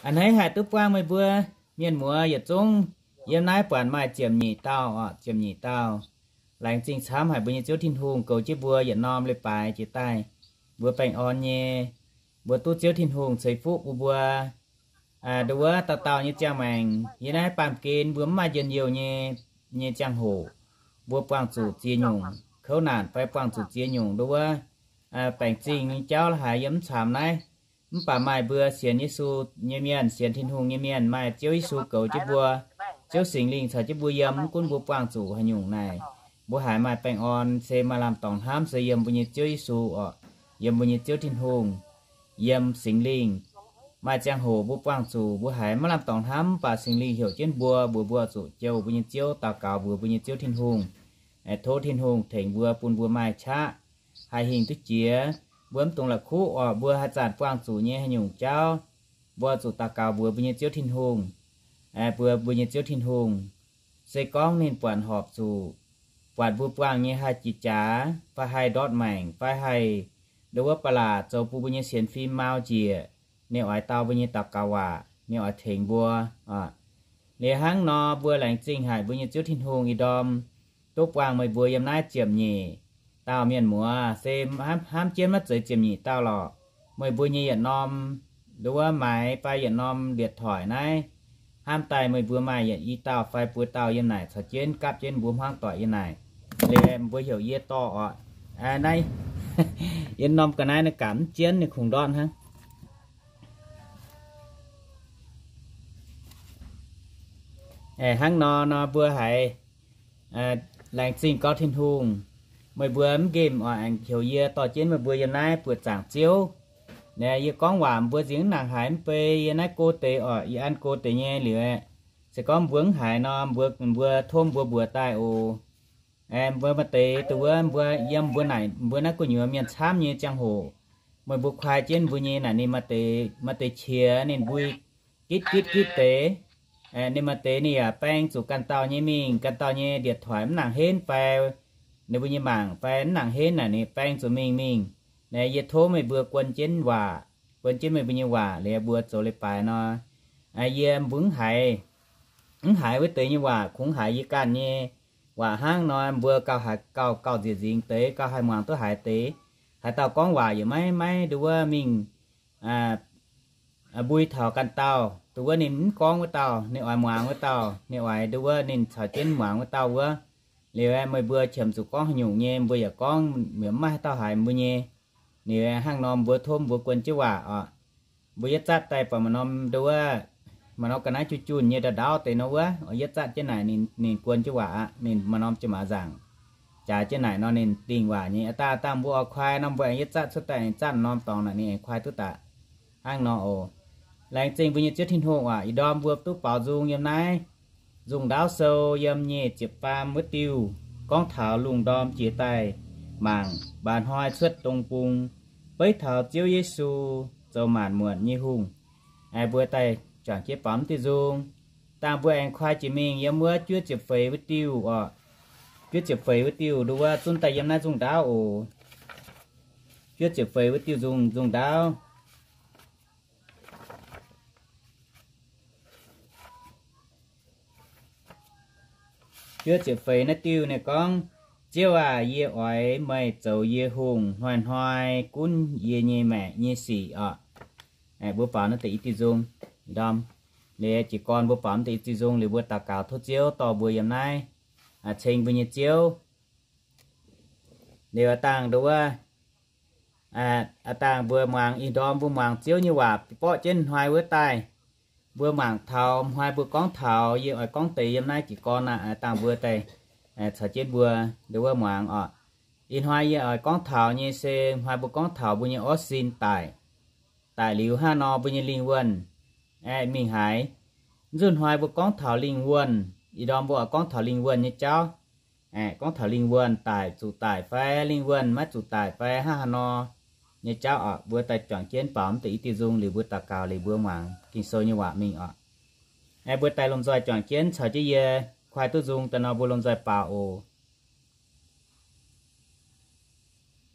A'hneiv haic duqv buangh meih mbuo mienh muoz yietc zungv yiem naaiv buatc maaih ziepc nyeic dauh oc, ziepc nyeic dauh. Laengz zingh camv haic mbuo nyei Ziouv Tin-Hungh goux jienv mbuo yietc norm leiz-baaix jiex daaih. Mbuo baengh orn nyei, mbuo duqv Ziouv Tin-Hungh ceix fuqv bun mbuo. Nduov wuov dauh dauh nyei ziangh maengc yiem naaiv baamh gen mbuo mv maaih njien-youh nyei, nyei ziangh hoc, mbuo buangh zuqc ziex nyungc kouv naanc fai buangh zuqc ziex nyungc nduov wuov baengc zingh nyei jauv la'haaix yiem mv caamx naaiv. Mv baac maaih mbuo sienx Yesu nyei mienh, sienx Tin-Hungh nyei mienh, maaih Ziouv Yesu goux jienv mbuo, Ziouv Singx Lingh caux jienv mbuo yiem, mv gunv mbuo buangh zuqc haaix nyungc naaic, mbuo haiz maaih baengh orn se maaih lamh dorngx hnamv se yiem mbuo nyei Ziouv Yesu oc, yiem mbuo nyei Ziouv Tin-Hungh, yiem Singx Lingh. Maaih ziangh hoc mbuo buangh zuqc mbuo haiz maiv lamh dorngx hnamv, mv baac Singx Lingh heuc jienv mbuo, mbuox mbuo zuqc jouh mbuo nyei Ziouv, daux gaux mbuox mbuo nyei Ziouv Tin-Hungh, tov Tin-Hungh tengx mbuo bun mbuo maaih qaqv haih hingh duqv jiex. Mbuo mv dungx la'kuqv oc, mbuo haaix zanc buangh zuqc nyei haaix nyungc jauv, mbuo zuqc daux gaux mbuox mbuo nyei Ziouv Tin-Hungh, mbuox mbuo nyei Ziouv Tin-Hungh, se gorngv ninh buatc horpc zuqc, buatc mbuo buangh nyei haih jiex jaax fai haih ndortv maengc fai haih nduov wuov ba'laqc zoux bun mbuo nyei sienx fim mau njiec, ninh oix dau mbuo nyei daux gaux waac, ninh oix tengx mbuo. Liuz hnangv nor mbuo laengz zingh haic mbuo nyei Ziouv Tin-Hungh ih ndorm duqv buangh meih mbuo yiem naaiv ziepc nyeic dauh mienh muoz, se hnamv jienv maiv zeiz ziepc nyeic dauh lorqc. Meih mbuo nyei yietc norm nduov wuov maaiz fai yietc norm điện thoại naaiv, hnamv daaih meih mbuo maaih yietc i dauh fai buo dauh yiem naaic caux jienv gapv jienv mbuo hmuangv doic yiem naaic. Liuz mbuo heuc yie dorh oc. Naaiv yie norm ga'naaiv naaiv gapv mv jienv ninh kungx ndortv hnangv. Hnangv nor nor mbuo haiz laengz zingh gorx Tin-Hungh. Meih mbuo mv nqemh oc, aengx heuc yie dorh jienv meih mbuo yiem naaiv buoqc zaangc Ziouv. Naaiv yie gorngv waac mbuo nziex mv nangc haiz mv bei, yie naaiv go deix oc, yie an go deix nyei liuz, se gorngv mbuo mv haiz nor, mbuo, mbuo tov mbuo mbuox daaih oc. Mbuo maaih deix duqv wuov mbuo yiem mbuo naaic mbuo naaiv gu'nyuoz mienh camv nyei ziangh hoc, meih mbuo kuaai jienv mbuo nyei naaic ninh maaih deix, maaih deix qiex ninh mbui gitv gitv gitv deix. Ninh maaih deix ninh yaac baeng zuqc ganh dauh nyei mingh, ganh dauh nyei điện thoại mv nangc henv fai ninh mbuo nyei mangc fai mv nangc henv naaic ninh baeng zuqc mingh mingh. Naaiv yie tov meih mbuo guon jienv waac, guon jienv meih mbuo nyei waac liuz mbuo zoux leiz-baaix nor, yie mbuo mv haiz, mv haiz wuov deix nyei waac, kungx haiz yie ganh nyei waac hnangv nor, mbuo gauh haiz gauh, gauh nziex nzingx deix, gauh haih muangx duqv haiz deix. Haaix dauh gorngv waac yaac maiv, maiv nduov wuov mingh mbui taux ganh dauh, nduov wuov ninh mv gorngv wuov dauh, ninh oix muangx wuov dauh, ninh oix nduov wuov ninh caux jienv muangx wuov dauh wuov. Liuz meih mbuo qiemx zuqc gorngv haaix nyungc nyei, mbuo yaac gorngv mv maaih haaix dauh haiz mbuo nyei. Liuz hnangv nor mbuo tov mbuo guon jienv waac oc. Mbuo yietv zatv daaih buatc maaih norm nduov wuov, maaih norm ga'naaiv junh junh nyei ndau-ndaauv deix nor wuov, yietv zatv jienv naaic ninh, ninh guon jienv waac aqv. Ninh maaih norm jiu-maaz nzaangc jaax jienv naaic nor ninh dingh waac nyei. Aa dangh, aa dangh mbuo oix kuaai nor mbuo aengx yietv zatv cuotv daaih aengx zatv norm dorngx naaic ninh aengx kuaai duqv daaih. Hnangv nor oc. Laengz zingh mbuo nyei Ziouv Tin-Hungh aac, ih ndorm mbuo duqv baaux nzung yiem naaiv nzung ndaauv sou yiem nyic ziepc faam wuov diuh, gorngv taux lungh ndorm jiex daaih mangc mbaac hnoi cuotv dong bung, beiv taux Ziouv Yesu zoux maanc muotc nyei hungh. Mbuo daaih juangc jienv baaux mv diuh nzung. Dangh mbuo aengx kuaai jiex mingh yiem wuov juov ziepc feix wuov diuh oc. Juov ziepc feix wuov diuh nduov wuov zunv daaih yiem naaiv nzung ndaauv oc. Juov ziepc feix wuov diuh nzung, nzung ndaauv. Juov ziepc feix naaiv diuh ninh gorngv, Ziouv aac, yie oix meih zoux yie hungh, hnoi-hnoi gunv yie nyei maengc nyei sic oc. Mbuo baaux naaiv deix i diuh nzung. Ndorm liuz jiez gorn mbuo baaux naaiv deix i diuh nzung liuz mbuo daux gaux tov Ziouv dorh mbuo yiem naaiv, ceng mbuo nyei Ziouv. Liuz aa dangh nduov wuov, aa dangh mbuo muangx, ih ndorm mbuo muangx Ziouv nyei waac borqv jienv hnoi wuov daaih. Mbuo mangc taux hnoi mbuo gorngv taux, yie oix gorngv deix yiem naaiv jiez gorn aqv. Aa dangh mbuo daaih caux jienv mbuo nduov wuov muangx oc. Ih hnoi yie oix gorngv taux nyei se hnoi mbuo gorngv taux mbuo nyei orv sin daic. Daic liuz hnangv nor mbuo nyei lingh wuonh aeqv, mingh haaix. Nzunc hnoi mbuo gorngv taux lingh wuonh, ih ndorm mbuo oix gorngv taux lingh wuonh nyei jauv. Aeqv, gorngv taux lingh wuonh daic, zuqc daic fai lingh wuonh maiv zuqc daic fai hnangv haaix nor nyei jauv oc, mbuo daaih juangc jienv baaux mv deix i diuh nzung liuz mbuo daux gaux liuz mbuo muangx Ging-Sou nyei waac mingh oc. Aeqv, mbuo daaih lomh nzoih juangc jienv caux jienv yie kuaai duqv nzung daaih nor mbuo lomh nzoih baaux oc.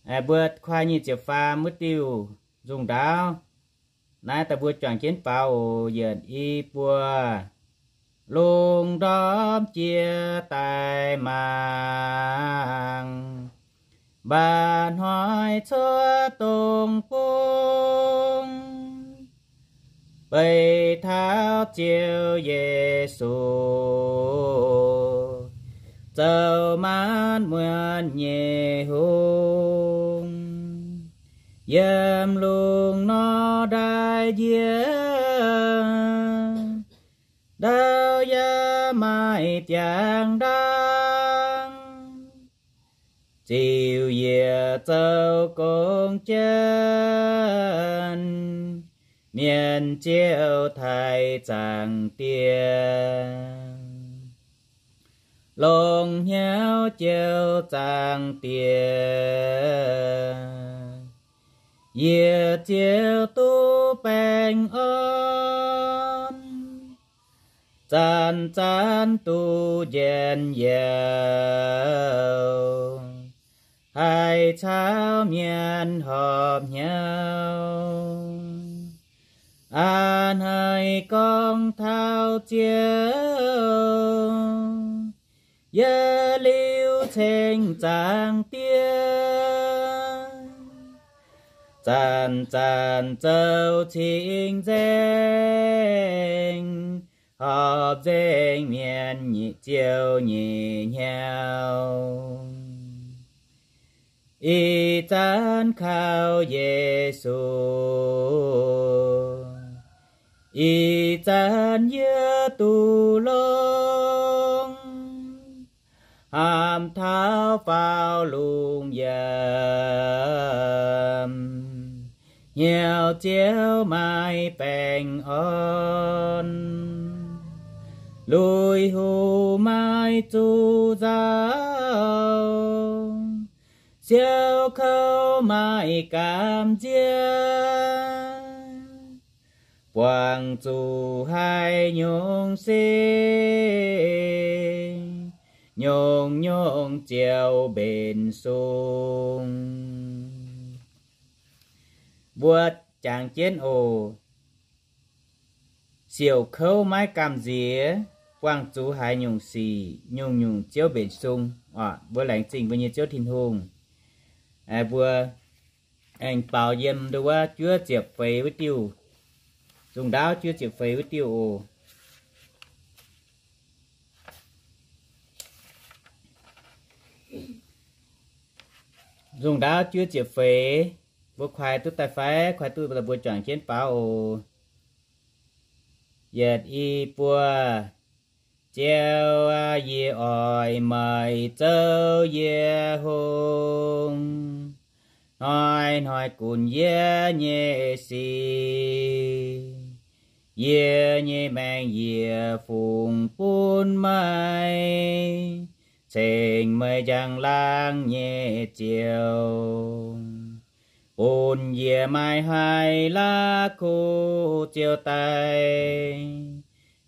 Aeqv, mbuo kuaai nyic ziepc faam wuov diuh nzung ndaauv. Naaiv daaih mbuo juangc jienv baaux oc. Yietc i buo, lungh ndorm jiex daaih mangc, mba'hnoi cuotv dongh bung, beix taux Ziouv Yesu, zoux maanc muotc nyei hungh, yiem lungh nor ndaaih njiec, ndau yaac maaih jangx ndaang. Ziux yiec zoux gong jienv, mienh ziouc taaih Zaangc Diex, longc hnyouv jouh Zaangc Diex, yietc ziouc duqv baengh orn. Zanc-zanc duqv njien-youh, haih caux mienh horpc hnyouv. A'hneiv gorngv taux Ziouv, yietc liuz ceng Zaangc Diex, zanc-zanc zoux cing-nzengc, horpc nzengc mienh nyei Ziouv nyei hnyouv. Ih zanc kaux Yesu, ih zanc yie duqv longx, hnamv taux faaux lungh yiem, hnyouv ziouc maaih baengh orn. Lui-houx maaih zuqc nzauh, siou kouv maaih gamh nziex, buangh zuqc haaix nyungc se nyungc-nyungc ziouc mbenc sung. Mbuo jangx jienv oc. Siouc kouv maiv gamh nziex, buangh zuqc haaix nyungc sic, nyungc-nyungc ziouc mbenc sung. Oc, mbuo laengz zingh mbuo nyei Ziouv Tin-Hungh. Mbuo aengx baaux yiem ndau wuov juov ziepc feix wuov diuh, nzungh ndaauv juov ziepc feix wuov diuh oc. Nzungh ndaauv juov ziepc feix, mbuo kuaix duqv daaih fai? Kuaix duqv, mbuo juangc jienv baaux oc. Yietc i buo. Ziouv aac, yie oix meih zoux yie hungh, hnoi-hnoi gunv yie nyei sic. Yie nyei maengc yie fungx bun meih, ceng meih njang-laangc nyei Ziouv, bun yie maiv haih la'kuqv ziouc daic,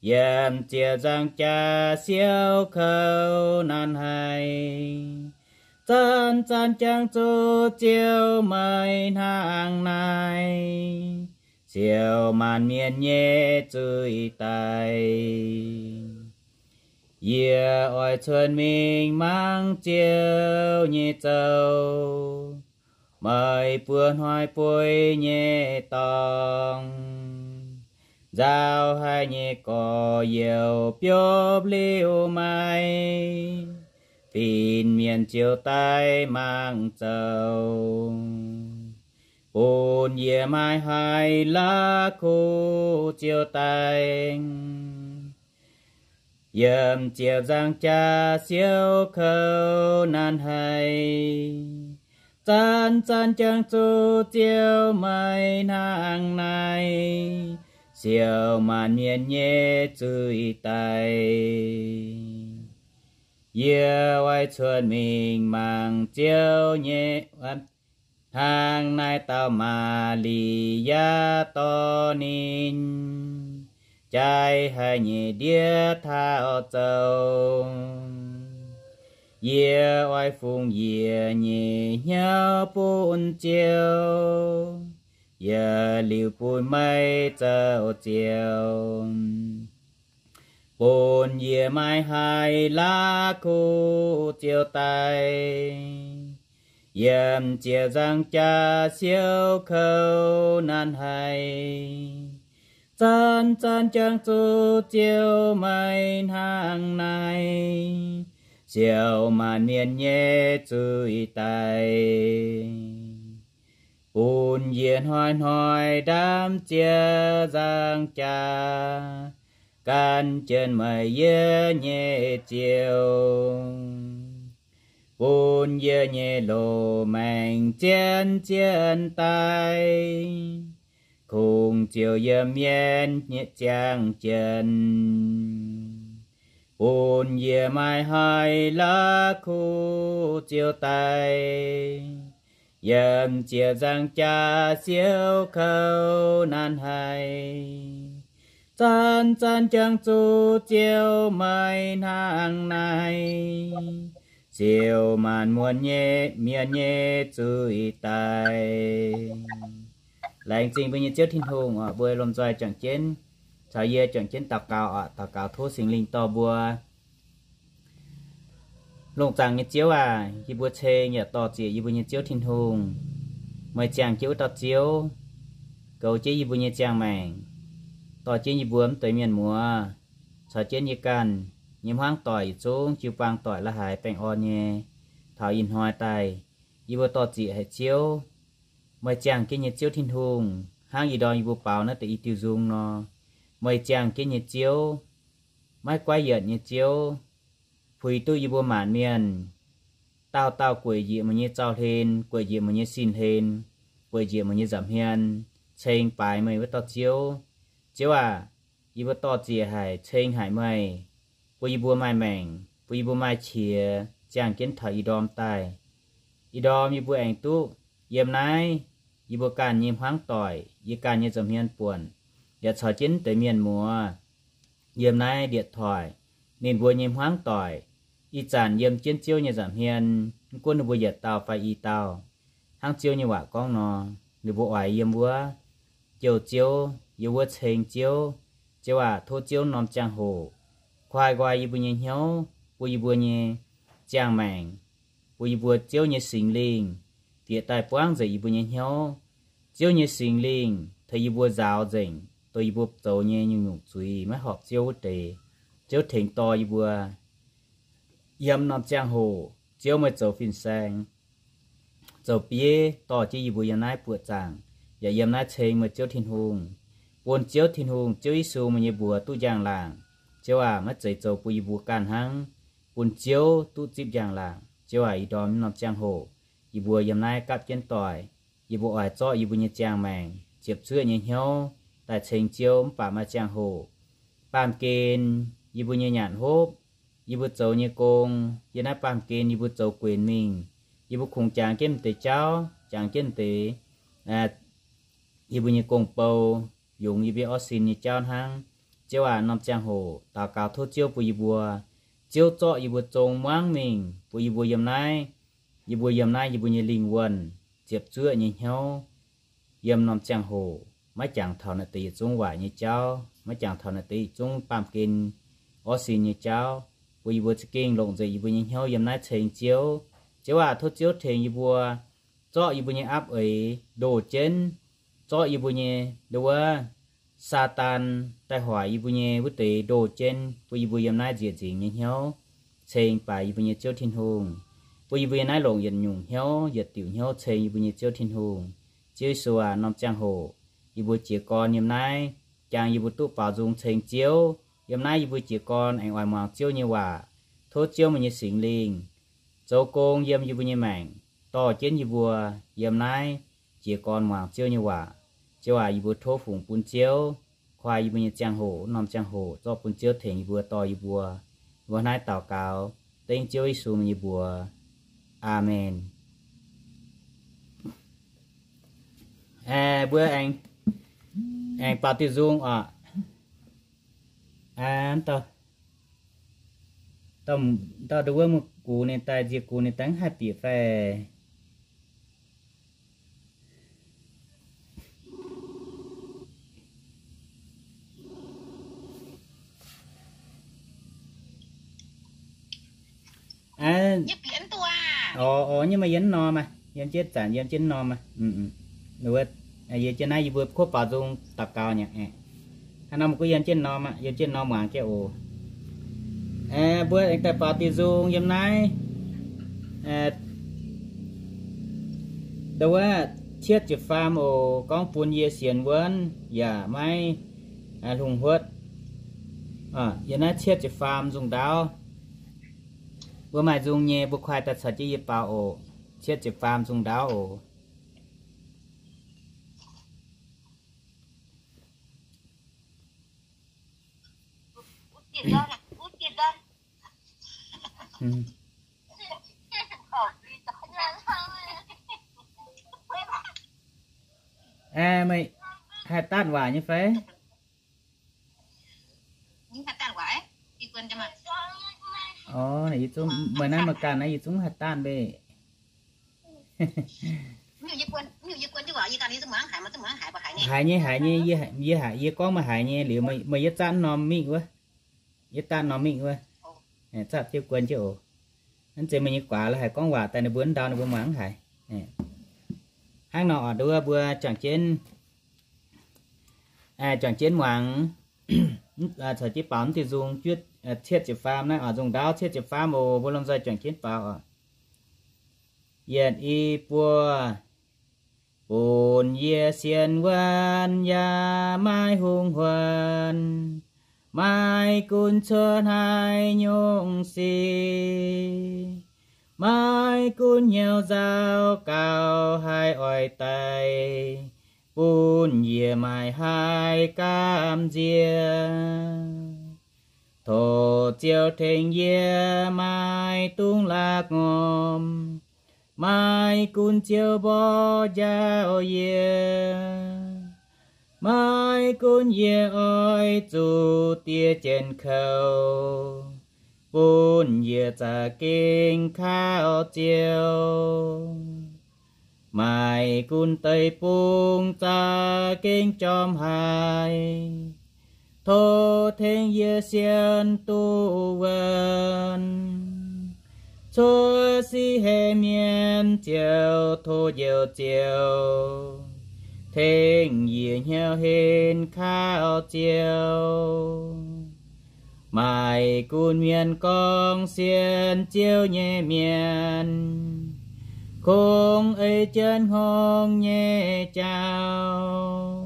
yiem ziepc nzaangc jaax siou kouv naanc haic. Zanc-zanc jangx zuqc Ziouv meih hnangv naaiv, siou maanc mienh nyei zuiz daic. Yie oix cuotv mingh mangc Ziouv nyei zoux, meih buo hnoi bueix nyei dorngx. Nzauh haic nyei gorx-youz biopv liuz meih, fin-mienh ziouc daaih mangc zoux, bun yie maiv haih la'kuqv ziouc daic, yiem ziepc nzaangc jaax siou kouv naanc haic. Zanc-zanc jangx zuqc Ziouv meih hnangv naaiv, siou maanc mienh nyei zuiz daic. Yie oix cuotv mingh mangc Ziouv nyei, hnangv naaiv dauh Maa^li^yaa dorh ninh jaaix haic nyei ndiev taux zoux. Yie oix fungx yie nyei hnyouv bun Ziouv, Yie liuz bun meih zoux Ziouv, bun yie maiv haih la'kuqv Ziouv daaih. Yiem ziepc nzaangc jaax siouc kouv naanc haic, zanc-zanc jangx zuqc Ziouv meih hnangv naaiv, siou maanc mienh nyei zuiz daaih. Bun yie hnoi-hnoi ndaamv ziepc nzaangc jaax, gan jienv meih yie nyei Ziouv. Bun yie nyei loz-maengc zien-zien daaih, kungx ziouc yiem mienh nyei ziangh jienv. Bun yie maiv haih la'kuqv Ziouv daaih, yiem ziepc nzaangc jaax siouc kouv naanc haic, zanc-zanc jangx zuqc Ziouv meih hnangv naaiv, siou maanc muonc nyei mienh nyei zuiz daaih. Laengz zingh mbuo nyei Ziouv Tin-Hungh oc, mbuo lomh nzoih juangc jienv caux yie juangc jienv daux gaux oc. Daux gaux tov Singx Lingh dorh mbuo. Longc zaangc nyei Ziouv aac, yie mbuo ceng yaac dor-ziec yie mbuo nyei Ziouv Tin-Hungh. Meih ziangh jienv wuov dauh Ziouv, goux jienv yie mbuo nyei ziangh maengc, dorh jienv yie mbuo mv deix mienh muoz, caux jienv yie ganh nyei hmuangv doic yietc zungv jiu-baang doic la'haaix baengh orn nyei, taux ih hnoi daaih, yie mbuo dor-ziec haic Ziouv. Meih ziangh jienv nyei Ziouv Tin-Hungh, hnangv ih ndorm yie mbuo baaux naaiv deix i diuh nzung nor, meih ziangh jienv nyei Ziouv, maiv goiv yienc nyei Ziouv, puix duqv yie mbuo maanc mienh dauh dauh gueic njiec meih nyei zaux-hlen, gueic njiec meih nyei sin-hlen, gueic njiec meih nyei nza'hmien, ceng baaix meih wuov dauh Ziouv. Ziouv aac, yie mbuo dor-ziec haic, ceng haic meih, bun yie mbuo maaih maengc, bun yie mbuo maaih qiex ziangh jienv taux ih ndorm daaih. Ih ndorm yie mbuo aengx duqv yiem naaiv yie mbuo ganh nyei hmuangv doic, yie ganh nyei nza'hmien buonc, yaac caux jienv deix mienh muoz yiem naaiv điện thoại. Ninh mbuo nyei hmuangv doic ih zanc yiem jienv Ziouv nyei nza'hmien, mv gunv ninh mbuo yietc dauh fai i dauh, hnangv Ziouv nyei waac gorngv nor, ninh mbuo oix yiem wuov jouh Ziouv, yiem wuov ceng Ziouv. Ziouv aac, tov Ziouv norm ziangh hoc koi nqoi yie mbuo nyei hnyouv, bun yie mbuo nyei ziangh maengc, bun yie mbuo Ziouv nyei Singx Lingh bieqc daaih buangv nzengc yie mbuo nyei hnyouv. Ziouv nyei Singx Lingh tengx yie mbuo nzaaux nzengc dongh yie mbuo zoux nyei nyungc-nyungc zuiz maiv horpc Ziouv wuov deix. Ziouv tengx dorh yie mbuo yiem norm ziangh hoc Ziouv meih zoux fin-saeng, zoux bieiv dorh jienv yie mbuo yiem naaiv buoqc zaangc, yaac yiem naaiv ceng meih Ziouv Tin-Hungh, bun Ziouv Tin-Hungh, Ziouv Yesu meih nyei mbuox duqv njang-laangc. Ziouv aac, maiv zeiz zoux bun yie mbuo ganh hnangv, bun Ziouv duqv zipv njang-laangc. Ziouv aac, ih ndorm norm ziangh hoc yie mbuo yiem naaiv gapv jienv doic, yie mbuo oix zorqv yie mbuo nyei ziangh maengc, ziepc zuoqv nyei hnyouv daaih ceng Ziouv mv baac maaih ziangh hoc baamh gen yie mbuo nyei nyanc hopv, yie mbuo zoux nyei gong, yiem naaiv baamh gen yie mbuo zoux guenx mingh, yie mbuo kungx jangx jienv m'deix jauv, jangx jienv m'deix yie mbuo nyei gong-bou, yungz yie mbuo orv sin nyei jauv hnangv. Ziouv aac, norm ziangh hoc daux gaux tov Ziouv bun yie mbuo, Ziouv zorqv yie mbuo zong muangv mingh, bun yie mbuo yiem naaiv, yie mbuo yiem naaiv yie mbuo nyei lingh wuonh ziepc zuoqv nyei hnyouv, yiem norm ziangh hoc maiv jangx taux naaiv deix yietc zungv waaic nyei jauv, maiv jangx taux naaiv deix yietc zungv baamh gen orv sin nyei jauv, bun yie mbuo za'gengh longc nzengc yie mbuo nyei hnyouv yiem naaiv ceng Ziouv. Ziouv aac, tov Ziouv tengx yie mbuo, zorqv yie mbuo nyei aapv eix ndoh jienv, zorqv yie mbuo nyei nduov wuov Saadaan daaih hoic yie mbuo nyei wuov deix ndoh jienv, bun yie mbuo yiem naaiv nzieqc nzingx nyei hnyouv ceng baaix yie mbuo nyei Ziouv Tin-Hungh, bun yie mbuo yiem naaiv longc yietc nyungc hnyouv, yietc diuc hnyouv ceng yie mbuo nyei Ziouv Tin-Hungh. Ziouv Yesu aac, norm ziangh hoc yie mbuo jiez gorn yiem naaiv, jangx yie mbuo duqv baaux nzung ceng Ziouv. Yiem naaiv yie mbuo jiez gorn aengx oix muangx Ziouv nyei waac. Tov Ziouv meih nyei Singx Lingh zoux gong yiem yie mbuo nyei maengc, dorh jienv yie mbuo yiem naaiv jiez gorn muangx Ziouv nyei waac. Ziouv aac, yie mbuo tov fungx bun Ziouv, koi yie mbuo nyei ziangh hoc, norm ziangh hoc zorqv bun Ziouv tengx yie mbuo, dorh yie mbuo. Yie mbuo naaiv daux gaux dengv Ziouv Yesu meih nyei mbuox. Aamen. Aengx mbuo aengx, aengx baaux diuh nzung oc. Aa, dauh, dauh, dauh nduov wuov mv gux ninh daaih, nziex gux ninh daaih mv haih bieqc fai? Oc, oc, nyei maaih yiem norm aqv, yiem jienv zanc yiem jienv norm aqv. Yie jienv naaiv yie mbuo kuv baaux nzung daux gaux nyei. Hnangv nor mbuo yiem jienv norm aqv, yiem jienv norm muangx jienv oc. Mbuo aengx daaih baaux diuh nzung yiem naaiv. Ndo wuov cietv ziepc faam oc, gorngv bun yie sienx wuonv yaac maiv hlungh huotv. Yiem naaiv cietv ziepc faam nzung ndaauv. Mbuo maaih nzung nyei, mbuo kuaaiv daaih caux jienv yie baaux oc. Cietv ziepc faam nzung ndaauv oc. Meih haih daanh waac nyei fai? Orv, meih naaiv meih ganh naaiv yie zungv haih daanh mbeih. Haiz nyei, haiz nyei, yie, yie haiz, yie gorngv meih haiz nyei liuz, meih yietv zatv norm mingh wuov. Yietv datv norm mingh wuov, zatv jienv guon jienv oc. Hnangv zeiz meih nyei guaax la'haiz gorngv waac daaih ninh mbuo ndau ninh mbuo muangx mv haiz. Hnangv nor oc, nduov mbuo juangc jienv, juangc jienv muangx, caux jienv baaux mv diuh nzung cietv ziepc faam naaiv oc, nzung ndaauv cietv ziepc faam oc, mbuo lomh nzoih juangc jienv baaux oc. Yietc i buo. Bun yie sienx wuonv yaac maiv hungh huonc, maiv gunv cuotv haaix nyungc sic, maiv gunv hnyouv nzauh gauh haih oix daic, bun yie maiv haih gamh nziex. Tov Ziouv tengx yie maiv dungx la'nqorngv, maiv gunv Ziouv mborqv njaaux yie, maiv gunv yie oix zuqc diev jien kouv, bun yie za'gengh kaux Ziouv. Maiv gunv deic-bung za'gengh jorm haic, tov tengx yie sienx duqv wuonv. Cuotv sic heh mienh Ziouv, tov Njoux Ziouv tengx yie hnyouv henv kaux Ziouv. Maiv gunv mienh gorngv sienx Ziouv nyei mienh, kungx ei jienv hngongx nyei jauv,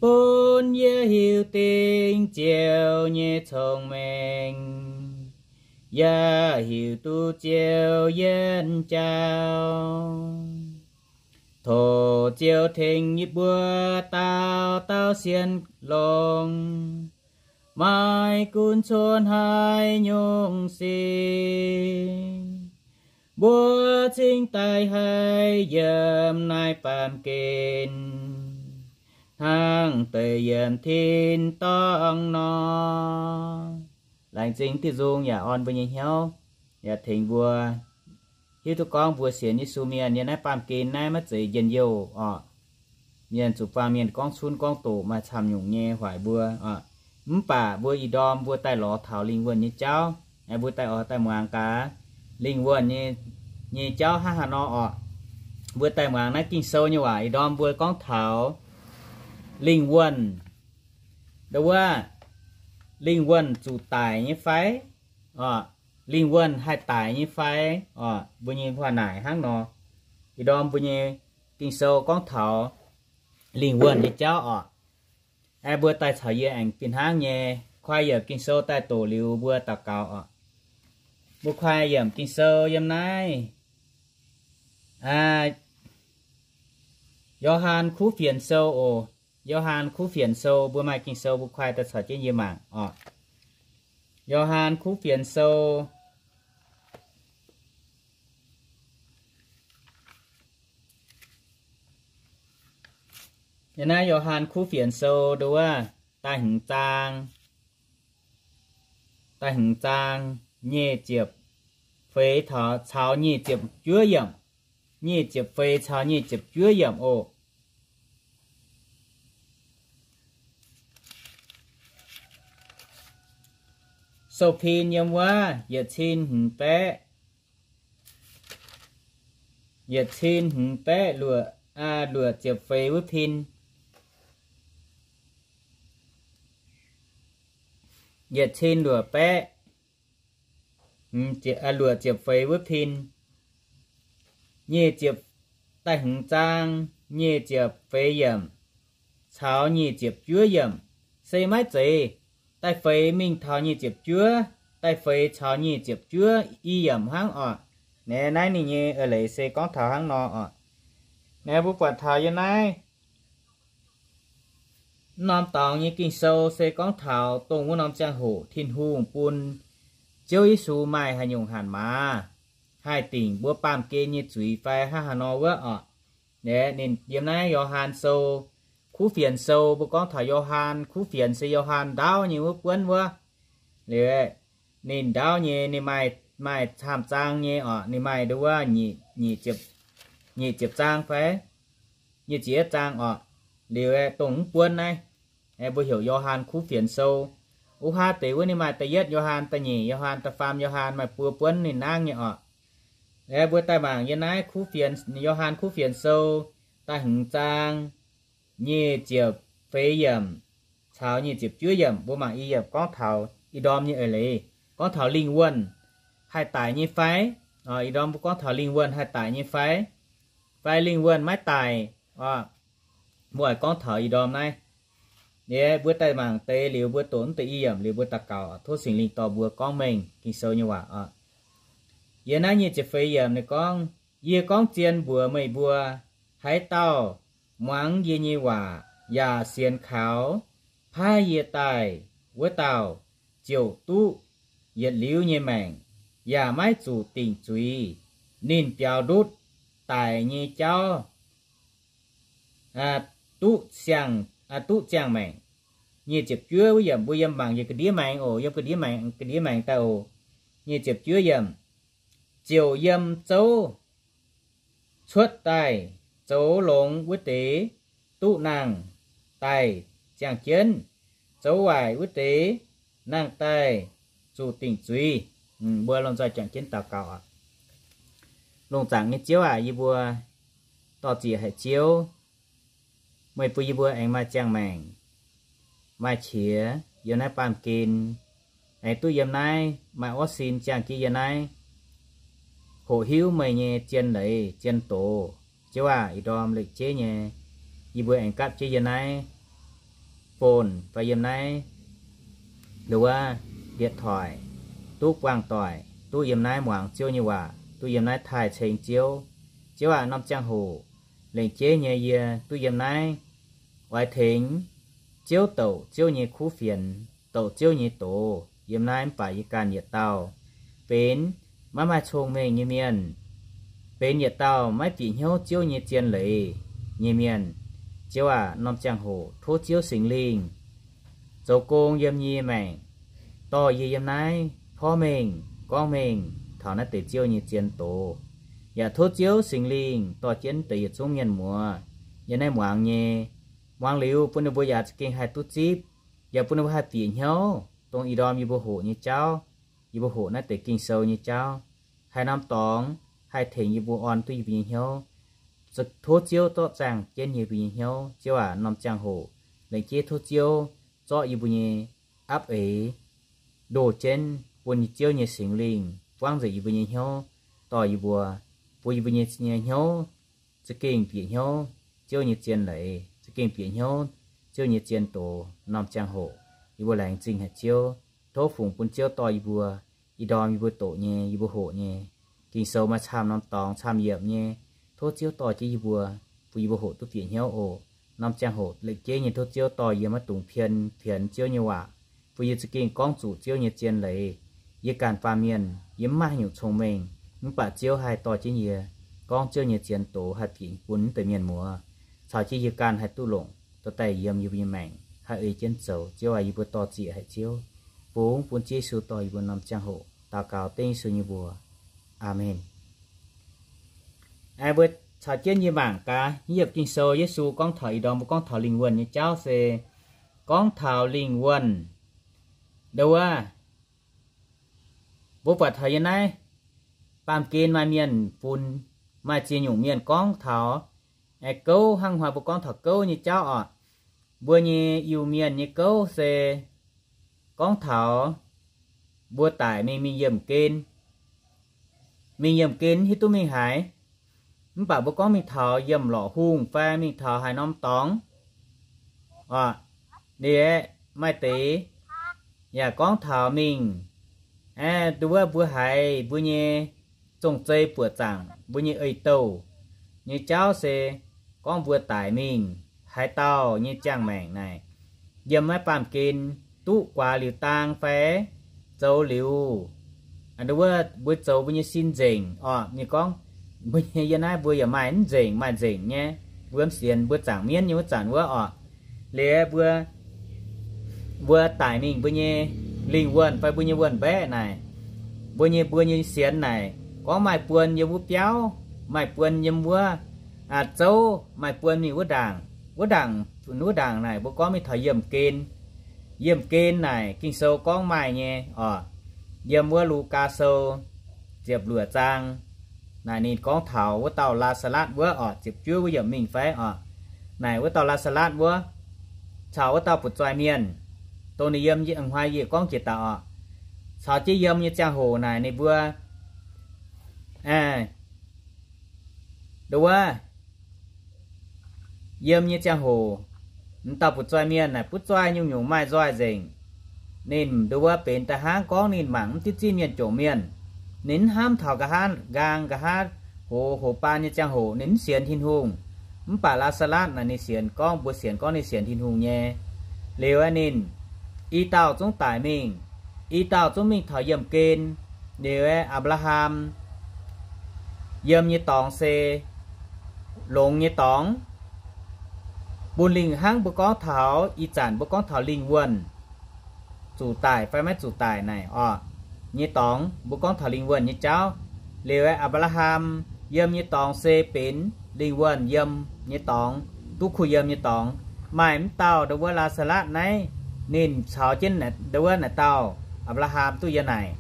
bun yie hiuv dingc Ziouv nyei cong-mengh, yaac hiuv duqv Ziouv yienc jauv. Tov Ziouv tengx yie mbuo dauh dauh sienx longx, maiv gunv cuotv haaix nyungc sic, mbuo cingx daaih haih yiem naaiv baamh gen, hnangv deix yiem tin-dorngh nor. Laengz zingh diuh nzung yaac orn mbuo nyei hnyouv, yaac tengx mbuo hiuv duqv gorngv mbuo sienx Yesu mienh nyei naaiv baamh gen naaiv maiv zeiz njien-youh oc. Mienh zuqc buangh mienh gorngv cunv gorngv doqc maaih camv nyungc nyei hoic mbuo oc. Mv baac mbuo ih ndorm mbuo daaih lorz taux lingh wuonh nyei jauv, mbuo daaih oix daaih muangx gaax lingh wuonh nyei, nyei jauv hnangv haaix nor oc. Mbuo daaih muangx naaiv Ging-Sou nyei waac. Ih ndorm mbuo gorngv taux lingh wuonh, ndo wuov, lingh wuonh zuqc daic nyei fai? Oc, lingh wuonh haih daic nyei fai? Oc, mbuo nyei hoic naaic hnangv nor. Ih ndorm mbuo nyei Ging-Sou gorngv taux lingh wuonh nyei jauv oc. Aeqv, mbuo daaih caux yie aengx fih hnangv nyei kuaai yiemc Ging-Sou daaih doqc liuz mbuo daux gaux oc. Mbuo kuaai yiemc Ging-Sou yiem naaiv, Yo^han Kuv Fienx Sou oc. Yo^han Kuv Fienx Sou, mbuo maaih Ging-Sou mbuo kuaai daaih caux jienv yie mangc oc. Yo^han Kuv Fienx Sou. Yiem naaiv Yo^han Kuv Fienx Sou ndo wuov da'hmz zaang, da'hmz zaang nyic ziepc feix caux nyic ziepc juov yiemc, nyic ziepc feix caux nyic ziepc juov yiemc oc. Sou-pin yiem wuov yietc cin hmz baeqv yietc cin hmz baeqv luoqc, luoqc ziepc feix wuov pin, yietc cin luoqc baeqv, luoqc ziepc feix wuov pin, nyic ziepc, da'hmz zaang, nyic ziepc feix yiemc caux nyic ziepc juov yiemc, se maiv zeiz. Da'feix mingh taux nyic ziepc juov, da'feix caux nyic ziepc juov i yiemc hnangv oc. Naaiv ninh nyei eix leiz se gorngv taux hnangv nor oc. Naaiv mbuo buatc taux yiem naaiv norm dorngx nyei Ging-Sou se gorngv taux dongh wuov norm ziangh hoc Tin-Hungh bun Ziouv Yesu maaih haaix nyungc hatc maaz, haih dingc mbuo baamh gen nyei zuiz fai hnangv haaix nor wuov oc. Ninh yiem naaiv Yo^han Sou, Kuv Fienx Sou, mbuo gorngv taux Yo^han Kuv Fienx se Yo^han ndaauv nyei wuov buonv wuov. Liuz ninh ndaauv nyei, ninh maaih, maaih camv zaang nyei oc. Ninh maaih nduov, nyic ziepc zaang fai nyic ziepc yietv zaang oc. Liuz dongh mv buonv naaiv, mbuo heuc Yo^han Kuv Fienx Sou. Wuov haav deix wuov ninh maaih da'yietv Yo^han, da'nyeic Yo^han, da'faam Yo^han, maaih buo buonv ninh nangv nyei oc. Mbuo daaih mangc yiem naaiv Kuv Fienx, Yo^han Kuv Fienx Sou da'hmz zaang, nyic ziepc feix yiemc caux nyic ziepc juov yiemc. Mbuo mangc i yiemc gorngv taux ih ndorm nyei eix leiz, gorngv taux lingh wuonh haih daic nyei fai? Ih ndorm mbuo gorngv taux lingh wuonh haih daic nyei fai, fai lingh wuonh maiv daic? Mbuo oix gorngv taux ih ndorm naaiv. Liuz mbuo daaih mangc deix liuz mbuo doqc mv deix i yiemc liuz mbuo daux gaux tov Singx Lingh dorh mbuo gorngv mengh Ging-Sou nyei waac oc. Yiem naaiv nyic ziepc feix yiemc ninh gorngv, Yie gorngv zien mbuox meih mbuo, haaix dauh muangx yie nyei waac yaac sienx kaux paaiv yie daaih wuov dauh ziouc duqv yietc liuz nyei maengc, yaac maiv zuqc dingc zuiz. Ninh biaux ndutv daic nyei jauv duqv siang, duqv ziangh maengc. Nyic ziepc juov wuov yiemc mbuo yiem mangc yiem ga'ndiev maengx oc, yiem ga'ndiev maengx, ga'ndiev maengx daaih oc. Nyic ziepc juov yiemc, Ziouc yiem zouv cuotv daaih zoux longx wuov deix duqv nangh daaih ziangh jienv, zoux waaic wuov deix nangh daaih zuqc dingc zuiz. Mbuo lomh nzoih juangc jienv daux gaux oc. Longc zaangc nyei Ziouv aac, yie mbuo dor-ziec haic Ziouv, meih bun yie mbuo aengx maaih ziangh maengc, maaih qiex yiem naaiv baamh gen, aengx duqv yiem naaiv maaih orv sin ziangh jienv yiem naaiv hoqc hiuv meih nyei zien leiz zien doz. Ziouv aac, ih ndorm lengc jeiv nyei, yie mbuo aengx gapv jienv yiem naaiv phone fai yiem naaiv nduov, điện thoại, duqv buangh doic, duqv yiem naaiv muangx Ziouv nyei waac, duqv yiem naaiv taaih ceng Ziouv. Ziouv aac, norm ziangh hoc lengc jeiv nyei yie duqv yiem naaiv oix tengx Ziouv douc Ziouv nyei kuv fienx, douc Ziouv nyei doz yiem naaiv mv baac yie ganh yietc dauh benx maiv maaih cong-mengh nyei mienh, benx yietc dauh maiv bieqc hnyouv Ziouv nyei zien leiz nyei mienh. Ziouv aac, norm ziangh hoc tov Ziouv Singx Lingh zoux gong yiem yie maengc, dorh yie yiem naaiv porv mengh gorngv mengh taux naaiv deix Ziouv nyei zien doz. Yaac tov Ziouv Singx Lingh dorh jienv deix yietc zungv mienh muoz yiem naaiv muangx nyei, muangx liuz bun ninh mbuo yaac za'gengh haih duqv zipv, yaac bun ninh mbuo haih bieqc hnyouv dongh ih ndorm yie mbuo hoqc nyei jauv, yie mbuo hoqc naaiv deix Ging-Sou nyei jauv, haaix norm dorngx haih tengx yie mbuo orn duqv yie mbuo nyei hnyouv. Tov Ziouv zorqv zaangh jienv yie mbuo nyei hnyouv. Ziouv aac, norm ziangh hoc lengc jeiv tov Ziouv zorqv yie mbuo nyei apv eix ndoh jienv bun Ziouv nyei Singx Lingh buangv nzengc yie mbuo nyei hnyouv, dorh yie mbuo, bun yie mbuo nyei, nyei hnyouv za'gengh bieqc hnyouv Ziouv nyei zien leiz, za'gengh bieqc hnyouv Ziouv nyei zien doz. Norm ziangh hoc yie mbuo laengz zingh haic Ziouv. Tov fungx bun Ziouv dorh yie mbuo, ih ndorm yie mbuo doqc nyei, yie mbuo hoqc nyei Ging-Sou maaih camv norm dorngx camv yiemc nyei. Tov Ziouv dorh jienv yie mbuo, bun yie mbuo hoqc duqv bieqc hnyouv oc. Norm ziangh hoc lengc jeiv nyei tov Ziouv dorh yie maiv dungx pien pienx Ziouv nyei waac, bun yie za'gengh gorngv zuqc Ziouv nyei zien leiz. Yie ganh baamh mienh yie mv maaih haaix nyungc cong-mengh, mv baac Ziouv haih dorh jienv yie gorngv Ziouv nyei zien doz haih bieqc bun mv deix mienh muoz, caux jienv yie ganh haih duqv longc dorh daaih yiem yie mbuo nyei maengc haih ei jienv zoux. Ziouv aac, yie mbuo dor-ziec haic Ziouv. Fungx bun Ziouv Yesu dorh yie mbuo norm ziangh hoc daux gaux dengv Yesu nyei mbuox. Aamen. Aengx mbuo caux jienv yie mangc gaax, yiem Ging-Sou Yesu gorngv taux ih ndorm mbuo gorngv taux lingh wuonh nyei jauv se gorngv taux lingh wuonh ndo wuov. Mbuo buatc taux yiem naaiv baamh gen maaih mienh bun Maaih ziex nyungc mienh gorngv taux, aengx gouv hnangv hnoi mbuo gorngv taux gouv nyei jauv oc. Mbuo nyei Iu-Mienh nyei gouv se gorngv taux mbuo daic mingh, mingh yiemh gen. Mingh yiemh gen hiuv duqv mingh haaix. Mv baac mbuo gorngv mingh taux yiemh lorqc hungh fai mingh taux haaix norm dorngx oc, liuz maaih deix yaac gorngv taux mingh, aeqv, nduov mbuo haiz mbuo nyei zong-zei buoqc zaangc, mbuo nyei ei-douh nyei jauv se gorngv mbuo daic mingh, haaix dauh nyei ziangh maengc naaic, yiem maiv baamh gen duqv guaax liuz daang fai zoux liuz, nduov mbuo zoux mbuo nyei sin nzengc oc. Ninh gorngv mbuo nyei yie naaiv mbuo yaac maaih mv nzengc maaih nzengc nyei, mbuo mv sienx mbuo zaangc mienv nyei wuov zanc wuov oc. Liuz mbuo, mbuo daic mingh mbuo nyei lingh wuonh fai mbuo nyei wuonh mbaeqv naaic, mbuo nyei, mbuo nyei sienx naaic gorngv maaih buon yiem wuov biauv, maaih buon yiem wuov zouv, maaih buon mingh wuov ndaangc. Wuov ndaangc, wuov ndaangc naaic mbuo gorngv mingh taux yiemh gen. Yiemh gen naaic Ging-Sou gorngv maaih nyei oc. Yiem wuov Lugaa Sou ziepc luoqc zaang naaic ninh gorngv taux wuov dauh Laa^saa^latv wuov oc, ziepc juov wuov yiemc mingh fai oc. Naaic wuov dauh Laa^saa^latv wuov caux wuov dauh butv-zoih mienh, dongh ninh yiem a'hnoi yie gorngv jiex daaih oc, caux jienv yiem nyei ziangh hoc naaic ninh mbuo, nduov, yiem nyei ziangh hoc, m'dauh butv-zoih mienh naaic butv-zoih nyungc-nyungc maaih nzoih nzengc. Ninh nduov benx daaih hnangv gorngv ninh mangc mv diuv zinh mienh jomc mienh. Ninh mv hnamv taux nqa'haav nqaang, nqa'haav hoz, hoz baan nyei ziangh hoc ninh mv sienx Tin-Hungh. Mv baac Laa^saa^latv naaic ninh sienx, gorngv mbuo sienx gorngv ninh sienx Tin-Hungh nyei. Liuz aeqv, ninh i dauh zungv daic mingh, i dauh zungv mingh taux yiemh gen. Liuz aeqv, Apc^laa^ham yiem nyei dorngx se longx nyei dorngx, bun lingh hnangv mbuo gorngv taux ih zanc mbuo gorngv taux lingh wuonh zuqc daic fai maiv zuqc daic naaic oc, nyei dorngx. Mbuo gorngv taux lingh wuonh nyei jauv. Liuz aeqv, Apc^laa^ham yiem nyei dorngx se benx lingh wuonh yiem nyei dorngx, duqv kuh yiem nyei dorngx. Maaih m'dauh nduov Laa^saa^latv naaiv, ninh caux jienv nduov naaic dauh Apc^laa^ham duqv yiem naaic.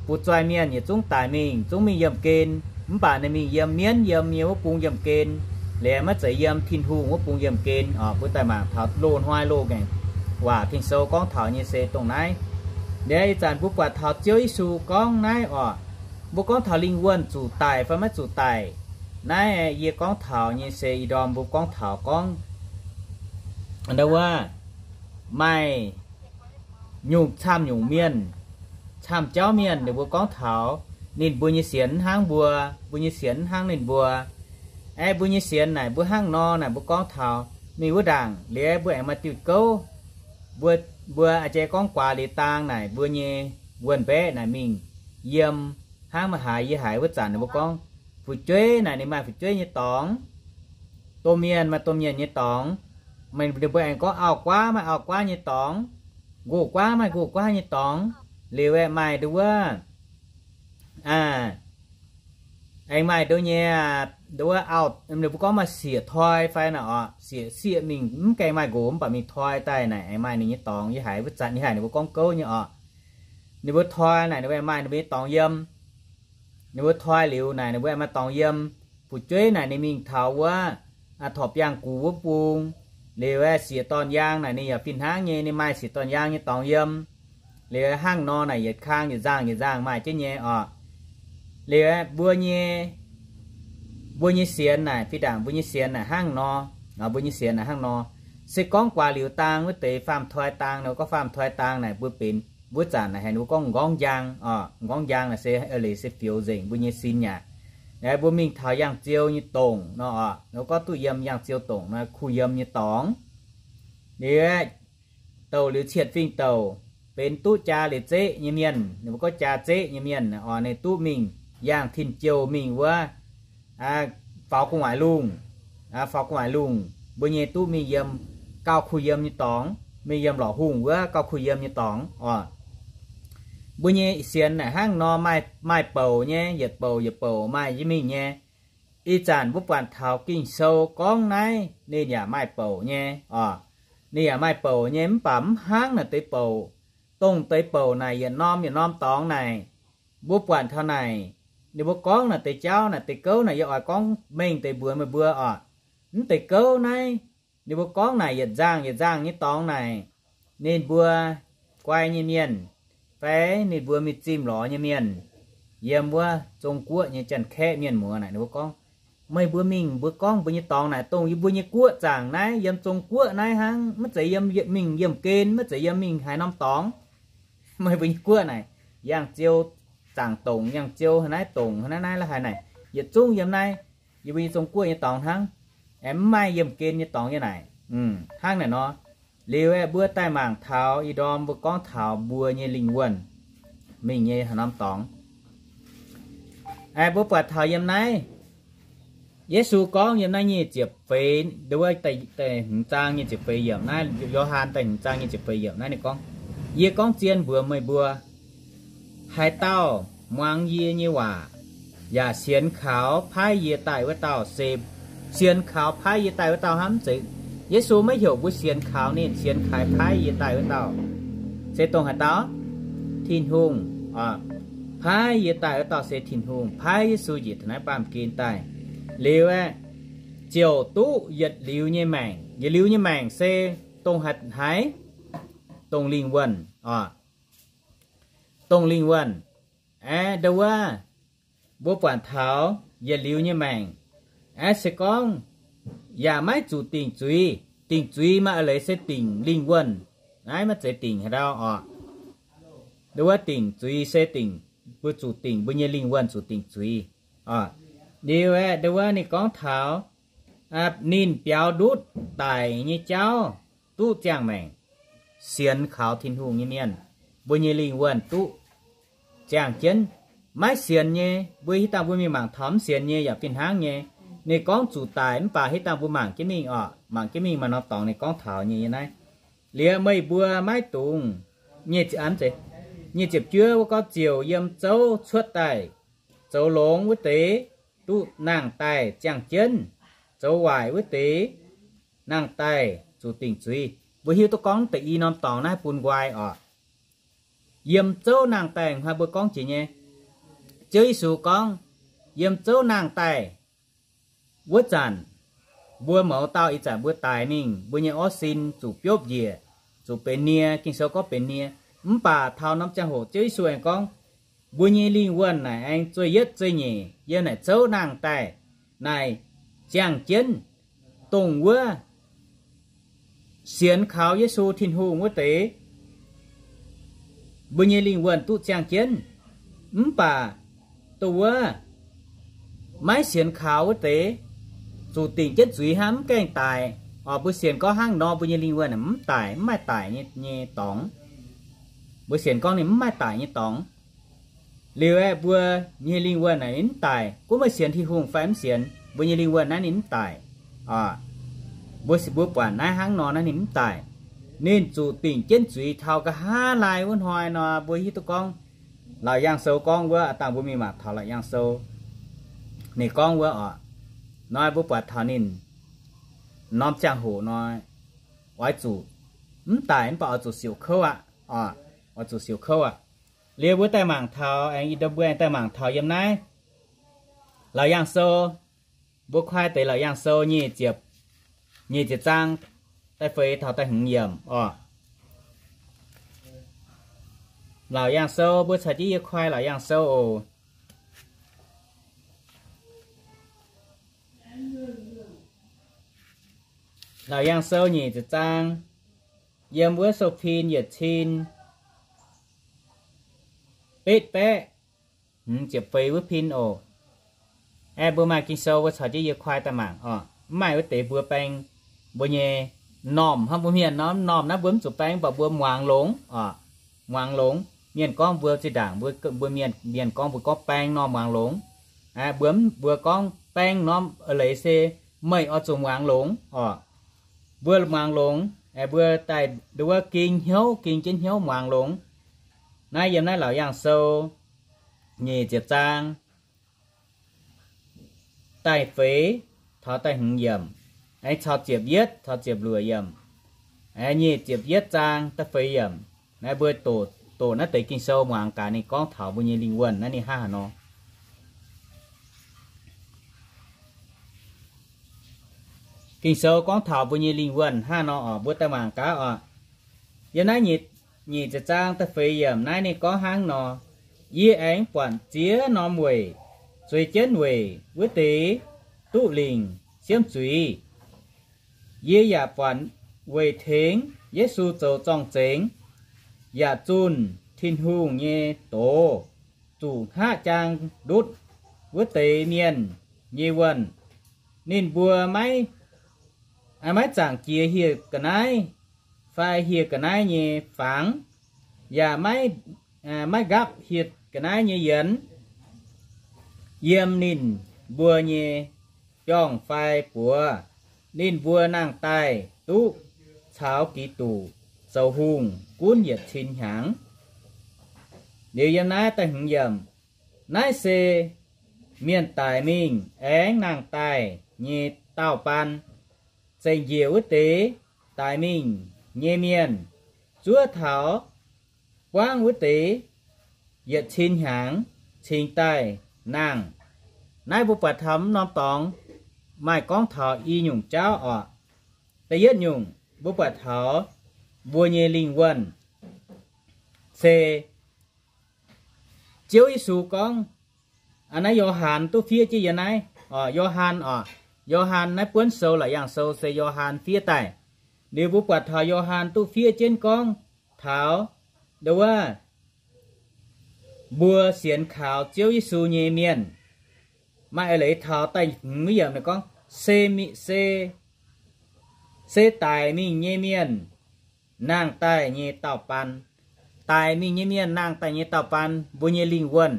Butv-zoih mienh yietc zungv daic mingh, zungv mingh yiemh gen, mv baac ninh mingh yiem mienv yiem nyei wuov bung yiemh gen, liuz maiv zeiz yiem Tin-Hungh wuov bung yiemh gen oc. Mbuo daaih mangc taux loz-hnoi loz-ngaengc waac Ging-Sou gorngv taux nyei se dongh naaiv. Liuz ih zanc mbuo buatc taux Ziouv Yesu gorngv naaiv oc, mbuo gorngv taux lingh wuonh zuqc daic fai maiv zuqc daic. Naaiv yie gorngv taux nyei se ih ndorm mbuo gorngv taux gorngv nduov maaih nyungc camv nyungc mienh, camv jauv mienh, ninh mbuo gorngv taux ninh mbuo nyei sienx hnangv mbuo, mbuo nyei sienx hnangv ninh mbuo. Aeqv, mbuo nyei sienx naaic mbuo hnangv nor naaic mbuo gorngv taux mingh wuov ndaangc liuz mbuo aengx maaih diuh gouv. Mbuo, mbuo a'jang gorngv guaax liuz daang naaic mbuo nyei wuonh mbaeqv naaic mingh yiem hnangv maiv haaix yie haiz wuov zanc ninh mbuo gorngv fu'jueiv naaic ninh maaih fu'jueiv nyei dorngx, domh mienh maaih domh mienh nyei dorngx. Meih ninh mbuo aengx gorngv auv-guaav maaih auv-guaav nyei dorngx, nqox-guaav maaih nqox-guaav nyei dorngx. Liuz aeqv, maaih nduov, aengx maaih nduov nyei, nduov auv, ninh mbuo gorngv maaih sieqv-toi fai naaic oc, sieqv, sieqv mingh mv gaengh maaih nqox mv baac mingh toi daaih naaic aengx maaih ninh nyei dorngx. Yie haiz wuov zanc yie haiz ninh mbuo gorngv gouv nyei oc. Ninh mbuo toi naaic ninh mbuo aengx maaih ninh mbuo nyei dorngx yiem. Ninh mbuo toi liuz naaic ninh mbuo aengx maaih dorngx yiem. Fu'jueiv naaic ninh mingh taux wuov torc biangh gux wuov bung, liuz aeqv, sieqv-dorn-yaang naaic ninh yaac fih hnangv nyei, ninh maaih sieqv-dorn-yaang nyei dorngx yiem. Liuz hnangv nor naaic yietc kang yietc nzangh yietc nzangh maaih jienv nyei oc. Liuz aeqv, mbuo nyei, mbuo nyei sienx naaic, fih ndaangc mbuo nyei sienx naaic hnangv nor, mbuo nyei sienx naaic hnangv nor, se gorngv guaax liuz daang wuov deix faam-toi daang nor, gorngv faam-toi daang naaic mbuo benx wuov zanc naaic haiz ninh mbuo gorngv m'nqorngv njang oc. M'nqorngv njang naaic se eix leiz se fioux nzengc mbuo nyei sin aqv. Mbuo mingh taux yangh ziou nyei dongc nor oc, ninh mbuo gorngv duqv yiem yangh ziou dongc nor, kuh yiem nyei dorngx. Liuz aeqv, douc liuz cietv fingx-douc, benx duqv jaa liuz zeqv nyei mienh, ninh mbuo gorngv jaa zeqv nyei mienh oc, ninh duqv mingh yangh tin-jouh mingh wuov faaux gu'nguaaic lungh, faaux gu'nguaaic lungh, mbuo nyei duqv mingh yiem gauh kuh yiem nyei dorngx, mingh yiem lorqc hungh wuov gauh kuh yiem nyei dorngx oc. Mbuo nyei sienx naaic hnangv nor maaih, maaih bouc nyei, yietc bouc yietc bouc maaih jienv mingh nyei. Ih zanc mbuo buatc taux Ging-Sou gorngv naaiv ninh yaac maaih bouc nyei oc. Ninh yaac maaih bouc nyei mv baac mv hnangv naaic deix bouc. Dongh deix bouc naaic yietc norm yietc norm dorngx naaic, mbuo buatc taux naaic, ninh mbuo gorngv naaic deix jauv naaic deix gouv naaic yie oix gorngv mengh deix mbuox meih mbuo oc. Mv deix gouv naaiv, ninh mbuo gorngv naaic yietc nzangh yietc nzangh nyei dorngx naaic, ninh mbuo guai nyei mienh fai ninh mbuo mingh zimh lorz nyei mienh yiem wuov Zong Guoqv nyei Janx-Kaeqv mienh muoz naaic ninh mbuo gorngv, meih mbuo mingh mbuo gorngv mbuo nyei dorngx naaic dongh yie mbuo nyei guoqv zaangc naaiv yiem Zong Guoqv naaiv hnangv, maiv zeiz yiem mingh yiemh gen, maiv zeiz yiem mingh haaix norm dorngx. Meih mbuo nyei guoqv naaic yangh ziou zaangc dongc, yangh ziou haaix naaiv dongc, haaix naaiv naaiv la'haaix naaic, yietc zungv yiem naaiv yie mbuo nyei Zong Guoqv nyei dorngx hnangv, aengx mv maaih yiemh gen nyei dorngx yiem naaic. Hnangv naaic nor, liuz aeqv, mbuo daaih mangc taux ih ndorm mbuo gorngv taux mbuo nyei lingh wuonh mingh nyei haaix norm dorngx. Aeqv, mbuo buatc taux yiem naaiv, Yesu gorngv yiem naaiv nyic ziepc feix, nduov da'hmz zaang nyic ziepc feix yiemc naaiv, Yo^han da'hmz zaang nyic ziepc feix yiemc naaiv ninh gorngv, yie gorngv zien mbuox meih mbuo, haaix dauh muangx yie nyei waac yaac sienx kaux paaiv yie daaih wuov dauh se, sienx kaux paaiv yie daaih wuov dauh hnangv. Mv zeiz, Yesu maiv heuc mbuo sienx kaux ninh, sienx kaux paaiv yie daaih wuov dauh se dongh haaix dauh? Tin-Hungh. Paaiv yie daaih wuov dauh se Tin-Hungh, paaiv Yesu njiec taux naaiv baamh gen daaih liuz aeqv, ziouc duqv yietc liuz nyei maengc. Yietc liuz nyei maengc se dongh haaix? Dongh lingh wuonh oc. Dongh lingh wuonh. Aeqv, nduov, mbuo buatc taux yietc liuz nyei maengc, aeqv, se gorngv yaac maiv zuqc dingc zuiz. Dingc zuiz maaih eix leiz se dingc lingh wuonh. Naaiv maiv zeiz dingc haaix ndau oc. Nduov, dingc zuiz se dingc, mbuo zuqc dingc, mbuo nyei lingh wuonh zuqc dingc zuiz. Liuz aeqv, nduov, ninh gorngv taux ninh biaux ndutv daic nyei jauv duqv ziangh maengc. Sienx kaux Tin-Hungh nyei mienh, mbuo nyei lingh wuonh duqv ziangh jienv. Maiv sienx nyei, mbuo hitv dangh mbuo mingh mangc taux mv sienx nyei yaac fih hnangv nyei. Ninh gorngv zuqc daic mv baac hitv dangh mbuo mangc jienv mingh oc, mangc jienv mingh maaih norm dorngx ninh gorngv taux nyei yiem naaiv. Liuz meih mbuo maiv dungx, nyic ziepc juov wuov gorngv ziouc yiem zouv cuotv daaih, zoux longx wuov deix duqv nangh daaih ziangh jienv, zoux waaic wuov deix nangh daaih zuqc dingc zuiz. Mbuo hiuv duqv gorngv da'yi norm dorngx naaiv bun nqoi oc. Yiem zouv nangh daaih hnangv mbuo gorngv jiex nyei, Ziouv Yesu gorngv, yiem zouv nangh daaih wuov zanc, mbuo mouz dauh ih zanc mbuo daic mingh, mbuo nyei orv sin zuqc biopv njiec, zuqc benx nie. Ging-Sou gorngv benx nie. Mv baac taux norm ziangh hoc Ziouv Yesu aengx gorngv, mbuo nyei lingh wuonh naaic aengx zueih yietv zueih nyeic yiem naaic zouv nangh daaih naaic ziangh jienv dongh wuov sienx kaux Yesu Tin-Hungh wuov deix, mbuo nyei lingh wuonh duqv ziangh jienv. Mv baac dongh wuov maiv sienx kaux wuov deix zuqc dingc jienv zuiz hnangv, mv gaengh daic. Oc, mbuo sienx gorngv hnangv nor mbuo nyei lingh wuonh mv daic, mv maaih daic nyei, nyei dorngx. Mbuo sienx gorngv ninh mv maaih daic nyei dorngx. Liuz aeqv, mbuo nyei lingh wuonh naaic ninh mv daic. Gunv meih sienx Tin-Hungh fai mv sienx, mbuo nyei lingh wuonh naaiv ninh mv daic. Oc, mbuo, mbuo buatc naaiv hnangv nor naaiv ninh mv daic. Ninh zuqc dingc jienv zuiz taux nqa'haav laai wuov hnoi nor, mbuo hiuv duqv gorngv Laauc Yaangh Sou gorngv wuov, aav dangh mbuo mingh mangc taux Laauc Yaangh Sou, ninh gorngv wuov oc, nor mbuo buatc taux ninh norm ziangh hoc nor, oix zuqc mv daic mv baac oix zuqc siouc kouv aqv. Oc, oix zuqc siouc kouv aqv. Liuz mbuo daaih mangc taux, aengx ih ndorm mbuo aengx daaih mangc taux yiem naaiv Laauc Yaangh Sou, mbuo kuaai deix Laauc Yaangh Sou nyic ziepc, nyic ziepc zaang da'feix taux da'hmz yiemc oc. Laauc Yaangh Sou, mbuo caux jienv yie kuaai Laauc Yaangh Sou oc. Laauc Yaangh Sou nyic ziepc zaang, yiem wuov sou-fin yietc cin betv baeqv hmz ziepc feix wuov pin oc. Aeqv, mbuo maaih Ging-Sou mbuo caux jienv yie kuaai daaih mangc oc. Mv maaih wuov deix mbuo baeng mbuo nyei normh hnangv mbuo mienh nor, normh naaiv mbuo mv zuqc baeng, mv baac mbuo muangx longx oc. Muangx longx. Mienh gorngv mbuo zinh ndaangc mbuo, mbuo mienh, mienh gorngv mbuo gorngv baeng normh muangx longx. Aeqv, mbuo, mbuo gorngv baeng normh eix leiz se meih oix zuqc muangx longx oc. Mbuo muangx longx, aeqv, mbuo daaih nduov ging hnyouv, ging jienv hnyouv muangx longx. Naaiv yiem naaiv Laauc Yaangh Sou nyic ziepc zaang da'feix taux da'hmz yiemc, aengx caux ziepc yietv caux ziepc luoqc yiemc, aengx nyic ziepc yietv zaang da'feix yiemc. Naaiv mbuo doqc, doqc naaiv deix Ging-Sou muangx gaax ninh gorngv taux mbuo nyei lingh wuonh naaiv ninh hnangv haaix nor. Ging-Sou gorngv taux mbuo nyei lingh wuonh hnangv nor oc, mbuo daaih mangc gaax oc. Yiem naaiv nyic ziepc zaang da'feix yiemc naaiv ninh gorngv hnangv nor, Yie aengx buatc ziex norm weic, zueiz jienv weic wuov deix duqv lingc siemv zuiz. Yie yaac buatc weic tengx Yesu zoux zorng-zengx yaac zunh Tin-Hungh nyei doz, zuqc hngaqv jaang ndutv wuov deix mienh nyei wuonh. Ninh mbuo maiv, maiv zaangc jiex hieh ga'naaiv fai hieh ga'naaiv nyei fangx, yaac maiv, maiv nqaapv hieh ga'naaiv nyei yienx yiem ninh mbuo nyei biorngh fai buoz. Ninh mbuo nangh daaih duqv caux Giduc zoux hungh gunv yietc cin hnyangx. Liuz yiem naaiv da'hmz yiemc, naaiv se mienh daic mingh aengx nangh daaih nyei daauh baan, zengc njiec wuov deix daic mingh nyei mienh zuov taux buangv wuov deix yietc cin hnyangx cingx daaih nangh. Naaiv mbuo buatc taux mv norm dorngx maaih gorngv taux i nyungc jauv oc. Da'yietv nyungc mbuo buatc taux mbuo nyei lingh wuonh se Ziouv Yesu gorngv, naaiv Yo^han duqv fiev jienv yiem naaiv oc, Yo^han oc, Yo^han naaiv buonv sou, Laauc Yaangh Sou se Yo^han fiev daaih. Liuz mbuo buatc taux Yo^han duqv fiev jienv gorngv taux ndo wuov mbuo sienx kaux Ziouv Yesu nyei mienh. Maaih eix leiz taux da'hmz yiemc ninh gorngv, se, se daic mingh nyei mienh nangh daaih nyei daauh baan. Daic mingh nyei mienh nangh daaih nyei daauh baan, mbuo nyei lingh wuonh,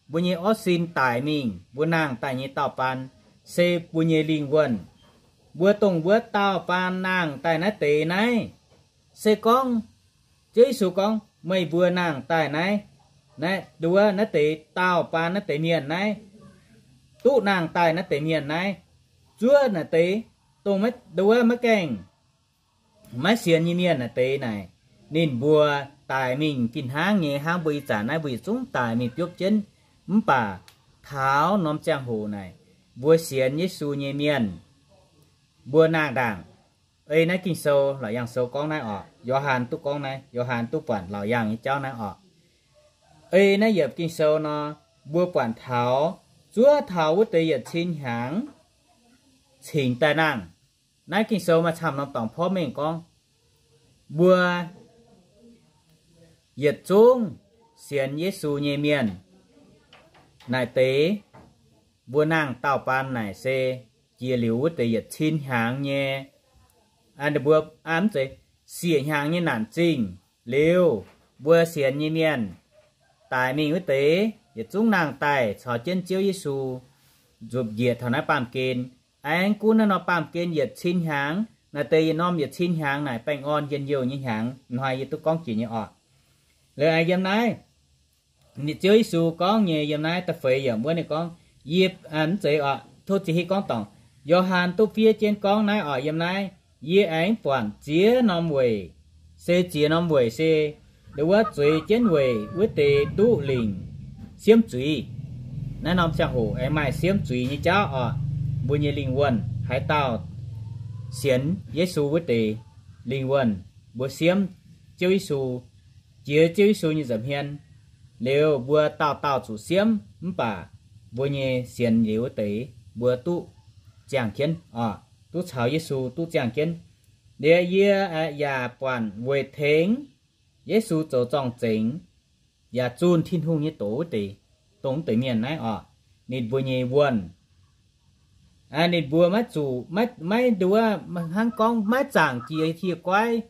mbuo nyei orv sin daic mingh, mbuo nangh daaih nyei daauh baan se mbuo nyei lingh wuonh. Mbuo dongh wuov daauh baan nangh daaih naaiv deix naaiv, se gorngv Ziouv Yesu gorngv, meih mbuo nangh daaih naaiv, naaiv nduov naaiv deix daauh baan naaiv deix mienh naaiv, duqv nangh daaih naaiv deix mienh naaiv, zuov naaiv deix dongh maiv nduov maiv gaengh maiv sienx nyei mienh naaiv deix naaic, ninh mbuo daic mingh fih hnangv nyei, hnangv mbuo ih zanc naaiv mbuo yietc zungv daic mingh biopv jienv. Mv baac taux norm ziangh hoc naaic, mbuo sienx Yesu nyei mienh, mbuo nangh ndaangc. Ei naaiv Ging-Sou, Laauc Yaangh Sou gorngv naaiv oc. Yo^han duqv gorngv naaiv, Yo^han duqv buatc Laauc Yaangh nyei jauv naaiv oc. Ei naaiv yiemc Ging-Sou nor, mbuo buatc taux zuov taux wuov deix yietc cin hnyangx cingx daaih nangh. Naaiv Ging-Sou maaih camv norm dorngx porv mengh gorngv, mbuo yietc zungv sienx Yesu nyei mienh naaic deix, mbuo nangh daauh baan naaic se jiex liuz wuov deix yietc cin hnyangx nyei, mbuo, mv zeiz, siec hnyangx nyei naanc zingh liuz, mbuo sienx nyei mienh daic mingh wuov deix yietc zungv nangh daaih caux jienv Ziouv Yesu nzupc njiec taux naaiv baamh gen. Aengx gunv naaiv norm baamh gen yietc cin hnyangx, naaiv deix yietc norm yietc cin hnyangx naaic baengh orn njien-youh nyei hnyangx, hnoi yie duqv gorngv jiex nyei oc. Liuz aengx yiem naaiv, Ziouv Yesu gorngv nyei yiem naaiv da'feix yiemc wuov ninh gorngv, yie, mv zeiz oc, tov zingh hitv gorngv dorngc, Yo^han duqv fiev jienv gorngv naaiv oc, yiem naaiv, yie aengx buatc ziex norm weic, se ziex norm weic se ndo wuov zueiz jienv weic wuov deix duqv lingc siemv zuiz. Naaiv norm ziangh hoc aengx maaih siemv zuiz nyei jauv oc. Mbuo nyei lingh wuonh, haaix dauh sienx Yesu wuov deix lingh wuonh, mbuo siemv Ziouv Yesu, jiex Ziouv Yesu nyei nza'hmien liuz, mbuo dauh dauh zuqc siemv, mv baac mbuo nyei sienx liuz wuov deix mbuo duqv ziangh jienv oc, duqv caux Yesu duqv ziangh jienv. Liuz yie yaac buatc weic tengx Yesu zoux zorng-zengx yaac zunh Tin-Hungh nyei doz wuov deix, dongh wuov deix mienh naaiv oc, ninh mbuo nyei wuonh. Ninh mbuo maiv zuqc, maiv, maiv nduov, hnangv gorngv maiv zaangc jiex hieh guaiv,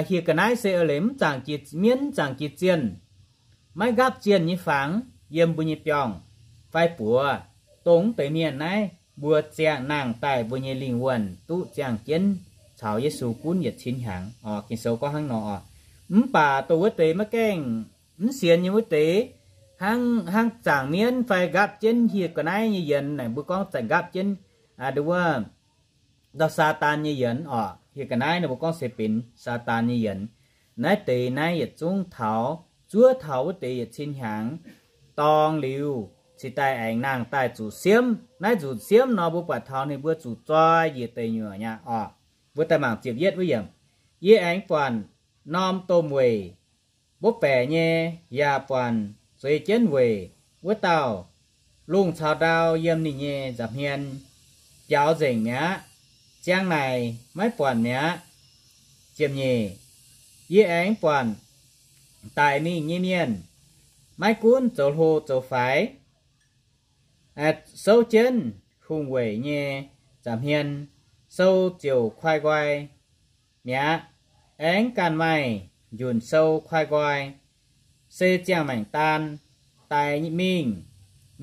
hieh ga'naaiv se eix leiz mv zaangc jiex mienv, mv zaangc jiex zienh, maiv nqaapv zienh nyei fangx yiem mbuo nyei biorngh fai buoz. Dongh wuov deix mienh naaiv mbuo ziangh nangh daaih mbuo nyei lingh wuonh duqv ziangh jienv caux Yesu gunv yietc cin hnyangx oc. Ging-Sou gorngv hnangv nor oc. Mv baac dongh wuov deix maiv gaengh mv sienx nyei wuov deix, hnangv, hnangv zaangc mienv fai nqaapv jienv hieh ga'naaiv nyei yienx naaic, mbuo gorngv zaangc nqaapv jienv, aa, nduov wuov, ndau Saadaan nyei yienx oc. Hieh ga'naaiv naaic mbuo gorngv se benx Saadaan nyei yienx. Naaiv deix naaiv yietc zungv taux, zuov taux wuov deix yietc cin hnyangx, dorngx liuz, ziqc daaih aengx nangh daaih zuqc siemv. Naaiv nzunc siemv nor mbuo buatc taux ninh mbuo zuqc zoi njiec deic nyuoqc nyei oc. Mbuo daaih mangc ziepc yietv wuov yiemc. Yie aengx buatc norm domh weic mbopv baeqc nyei, yaac buatc zueiz jienv weic wuov dauh lungh caux ndau yiem ninh nyei nza'hmien biaux nzengc mi'aqv. Ziang naaic maiv buatc mi'aqv. Ziepc nyeic, yie aengx buatc daic mingh nyei mienh, maiv gunv zoux hlo zoux faix, souv jienv hungh weic nyei nza'hmien, sou ziouc koi nqoi mi'aqv. Aengx ganh maaih njunc sou koi nqoi, se ziangh maengc daan. Daic mingh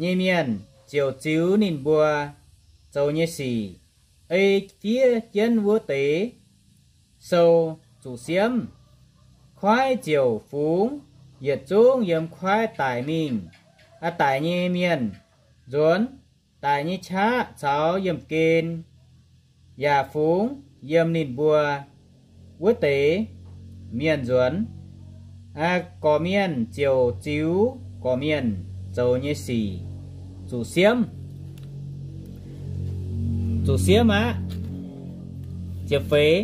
nyei mienh ziouc ziux ninh mbuo zoux nyei sic, ei fiev jienv wuov deix sou zuqc siemv. Koiv ziouc fungx yietc zungv yiem koiv daic mingh, aa, daic nyei mienh nzuonx, daic nyei qaqv caux yiemh gen yaac fungx yiem ninh mbuo wuov deix mienh nzuonx. Gorqv-mienh ziouc ziux gorqv-mienh zoux nyei sic zuqc siemv. Zuqc siemv aqv. Ziepc feix,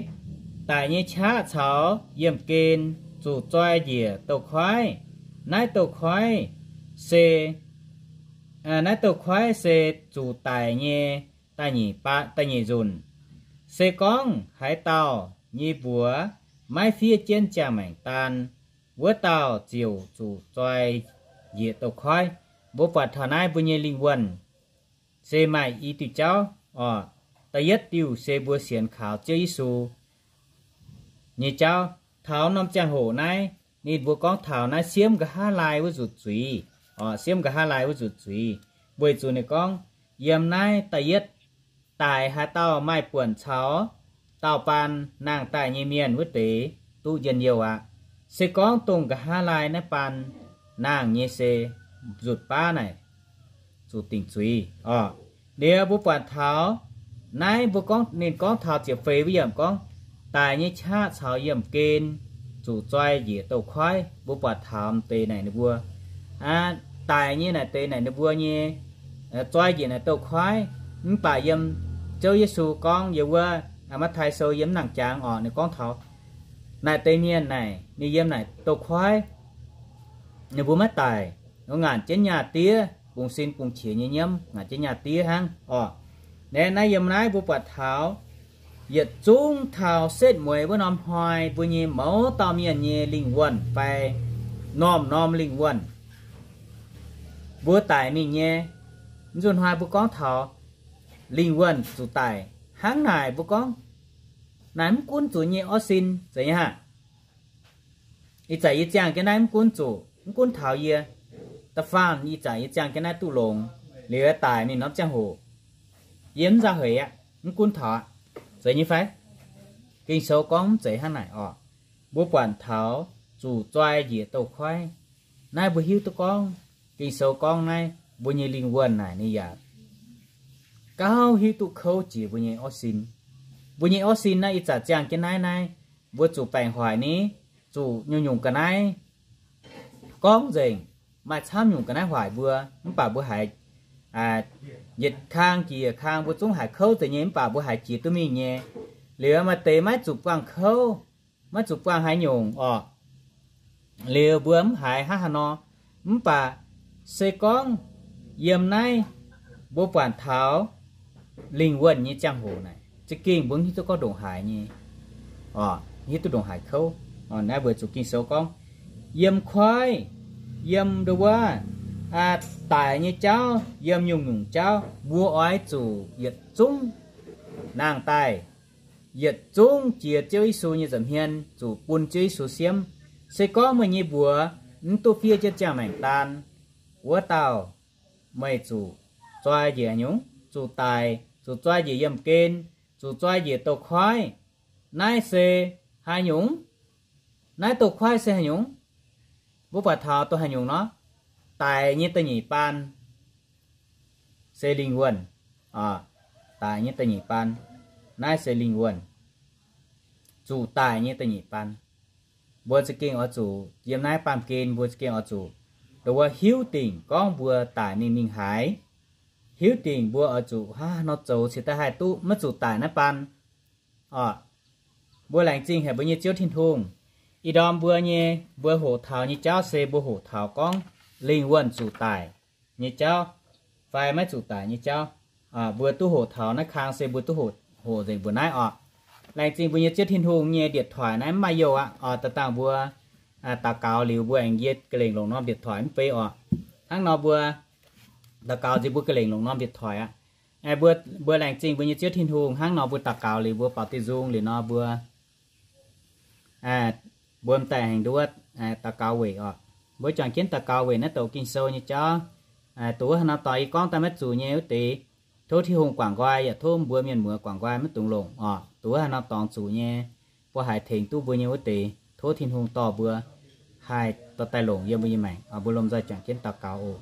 daic nyei qaqv caux yiemh gen zuqc zoi njiec douz-koiv. Naaiv douz-koiv se, naaiv douz-koiv se zuqc daic nyei da'nyeic nzunc. Se gorngv haaix dauh nyei mbuox maiv fiev jienv ziangh maengc daan, wuov dauh ziouc zuqc zoi njiec douz-koiv. Mbuo buatc taux naaiv mbuo nyei lingh wuonh se maaih i diuh jauv oc. Da'yietv diuh se mbuo sienx kaux Ziouv Yesu nyei jauv. Taux norm ziangh hoc naaiv, ninh mbuo gorngv taux naaiv siemv nqa'haav laai wuov nzuqc zuiz oc, siemv nqa'haav laai wuov nzuqc zuiz, weic zuqc ninh gorngv yiem naaiv da'yietv daic haaix dauh maaih buonc caux dauh baan nangh daaih nyei mienh wuov deix duqv njien-youh aqv. Se gorngv dongh nqa'haav laai naaiv baan nangh nyei se nzutc baav naaic zuqc dingc zuiz oc. Liuz mbuo buatc taux naaiv mbuo gorngv, ninh gorngv taux ziepc feix wuov yiemc gorngv, daic nyei qaqv caux yiemh gen zuqc zoi njiec douz-koiv. Mbuo buatc taux deix naaic ninh mbuo, daic nyei naaic deix naaic ninh mbuo nyei, zoi njiec naaic douz-koiv. Mv baac yiem Ziouv Yesu gorngv yiem wuov Matv^taai Sou yiem mv nangc jangx oc, ninh gorngv taux naaic deix mienh naaic, ninh yiem naaic douz-koiv, ninh mbuo maiv daic, nor ngaanc jienv nyaah diev, bungx sin bungx qiex nyei nyiemv, ngaanc jienv nyaah diev hnangv oc. Naaiv, naaiv yiem naaiv mbuo buatc taux yietc zungv taux setv mueiz wuov norm hnoi mbuo nyei mouz dauh mienh nyei lingh wuonh fai norm-norm lingh wuonh, mbuo daic mingh nyei. Nzunc hnoi mbuo gorngv taux lingh wuonh zuqc daic hnangv naaic, mbuo gorngv naaic mv gunv zuqc nyei orv sin zeiz nyei aqv. Ih zanc yie ziangh jienv naaiv mv gunv zuqc, mv gunv taux yie, da'faanh ih zanc yie ziangh jienv naaiv duqv longx, liuz daic mingh norm ziangh hoc yie mv nzauh heix aqv, mv gunv taux aqv. Zeiz nyei fai? Ging-Sou gorngv mv zeiz hnangv naaic oc. Mbuo buatc taux zuqc zoi njiec douz-koiv. Naaiv mbuo hiuv duqv gorngv Ging-Sou gorngv naaiv mbuo nyei lingh wuonh naaic ninh yaac gauh hiuv duqv kouv jiex mbuo nyei orv sin. Mbuo nyei orv sin naaiv ih zanc ziangh jienv naaiv naaiv, mbuo zuqc baengc hoic ni, zuqc nyungc-nyungc ga'naaiv gorngv nzengc, maaih camv nyungc ga'naaiv hoic mbuo, mv baac mbuo haiz yietc kang jiex yietc kang mbuo zungv haiz kouv deix nyei, mv baac mbuo haiz jiex duqv mingh nyei. Liuz maaih deix maiv zuqc buangh kouv, maiv zuqc buangh haaix nyungc orqc. Liuz mbuo mv haiz hnangv haaix nor, mv baac se gorngv yiem naaiv mbuo buatc taux lingh wuonh nyei ziangh hoc naaic, za'gengh mbuo hiuv duqv gorngv ndongc haaix nyei, hiuv duqv ndongc haaix kouv. Naaiv weic zuqc Ging-Sou gorngv, yiem koiv, yiem ndo wuov, daic nyei jauv, yiem nyungc-nyungc jauv, mbuo oix zuqc yietc zungv nangh daaih, yietc zungv jiex Ziouv Yesu nyei nza'hmien zuqc bun Ziouv Yesu siemv. Se gorngv meih nyei mbuox mv duqv fiev jienv ziangh maengc daan, wuov dauh meih zuqc zoi njiec haaix nyungc? Zuqc daic, zuqc zoi njiec yiemh gen, zuqc zoi njiec douz-koiv. Naaiv se haaix nyungc? Naaiv douz-koiv se haaix nyungc? Mbuo buatc taux douz haaix nyungc nor? Daic nyei da'nyeic baan se lingh wuonh. Daic nyei da'nyeic baan. Naaiv se lingh wuonh, zuqc daic nyei da'nyeic baan. Mbuo za'gengh oix zuqc yiem naaiv baamh gen, mbuo za'gengh oix zuqc dongh wuov hiuv dingc gorngv mbuo daic mingh mingh haaix, hiuv dingc mbuo oix zuqc hnangv haaix nor zoux cingx daaih haih duqv maiv zuqc daic naaiv baan. Orqc, mbuo laengz zingh haic mbuo nyei Ziouv Tin-Hungh. Ih ndorm mbuo nyei, mbuo hoqc taux nyei jauv se mbuo hoqc taux gorngv lingh wuonh zuqc daic nyei jauv fai maiv zuqc daic nyei jauv. Mbuo duqv hoqc taux naaiv kang se mbuo duqv hoqc, hoqc nzengc mbuo naaiv orqc. Laengz zingh mbuo nyei Ziouv Tin-Hungh nyei điện thoại naaiv mv maaih youh aqv. Orqc, da'dangh mbuo daux gaux liuz mbuo aengx yie ga'lengc longc norm điện thoại mv bei orqc. Hnangv nor mbuo daux gaux nziex mbuo ga'lengc longc norm điện thoại aqv. Mbuo, mbuo laengz zingh mbuo nyei Ziouv Tin-Hungh. Hnangv nor mbuo daux gaux liuz mbuo baaux diuh nzung liuz nor mbuo mbuo m'daaih aengx nduov daux gaux weic orqc. Mbuo juangc jienv daux gaux weic naaiv douc Ging-Sou nyei jauv. Dongh wuov haaix norm dorngx yie gorngv daaih maiv zuqc nyei wuov deix, tov Tin-Hungh guangc nqoi, yaac tov mbuo mienh muoz guangc nqoi maiv dungx longc orqc. Dongh wuov haaix norm dorngx zuqc nyei, mbuo haiz tengx duqv mbuo nyei wuov deix, tov Tin-Hungh dorh mbuo haih dorh daaih longc yiem mbuo nyei maengc orqc. Mbuo lomh nzoih juangc jienv daux gaux oc.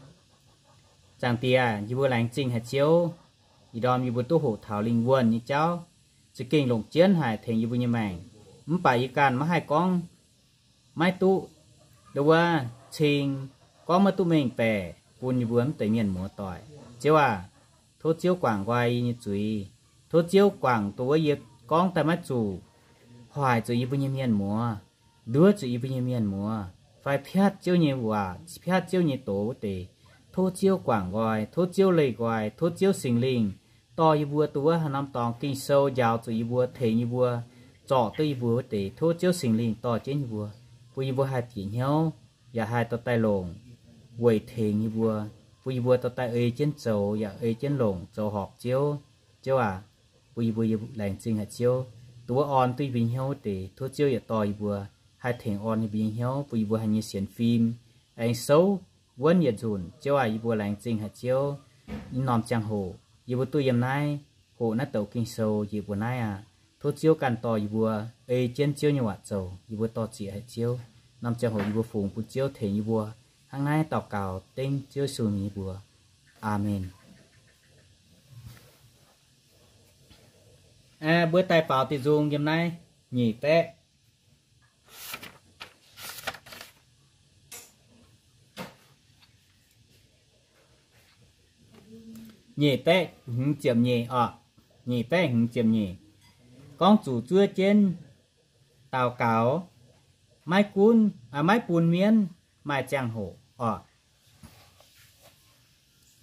Zaangc Diex, yie mbuo laengz zingh haic Ziouv. Ih ndorm yie mbuo duqv hoqc taux lingh wuonh nyei jauv, za'gengh longc jienv haic tengx yie mbuo nyei maengc. Mv baac yie ganh maiv haih gorngv, maiv duqv, dongh wuov cing gorngv maiv duqv mengh baeqc bun yie mbuo mv deix mienh muoz doic. Ziouv aac, tov Ziouv guangc nqoi yie nyei zuiz. Tov Ziouv guangc dongh wuov yie gorngv daaih maiv zuqc, hoic zuqc yie mbuo nyei mienh muoz, nduov zuqc yie mbuo nyei mienh muoz, fai piatv Ziouv nyei waac, piatv Ziouv nyei doz wuov deix. Tov Ziouv guangc nqoi, tov Ziouv leih nqoi, tov Ziouv Singx Lingh dorh yie mbuo dongh wuov haaix norm dorngx Ging-Sou njaaux zuqc yie mbuo, tengx yie mbuo, zorc duqv yie mbuo wuov deix. Tov Ziouv Singx Lingh dorh jienv yie mbuo, bun yie mbuo haih bieqc hnyouv, yaac haih dorh daaih longc weic tengx yie mbuo, bun yie mbuo dorh daaih ei jienv zoux yaac ei jienv longc zoux horpc Ziouv. Ziouv aac, bun yie mbuo, yie laengz zingh haic Ziouv, dongh wuov orn duqv yie mbuo nyei hnyouv wuov deix. Tov Ziouv yaac dorh yie mbuo haih tengx orn yie mbuo nyei hnyouv, bun yie mbuo haih nyei sienx fim aengx souv wuonv yietc nzunc. Ziouv aac, yie mbuo laengz zingh haic Ziouv. Ih norm ziangh hoc yie mbuo duqv yiem naaiv hoqc naaiv douc Ging-Sou njiec mbuo naaiv aqv. Tov Ziouv ganh dorh yie mbuo ei jienv Ziouv nyei waac zoux. Yie mbuo dor-ziec haic Ziouv. Norm ziangh hoc yie mbuo fungx bun Ziouv tengx yie mbuo. Hnangv naaiv daux gaux dengv Ziouv Yesu nyei mbuox. Aamen. Mbuo daaih faaux diuh nzung yiem naaiv nyic baeqv, nyic baeqv hmz ziepc nyeic orqc. Nyic baeqv hmz ziepc nyeic. Gorngv zuqc zuov jienv daux gaux, maiv gunv, maiv bun mienv maaih ziangh hoc orqc.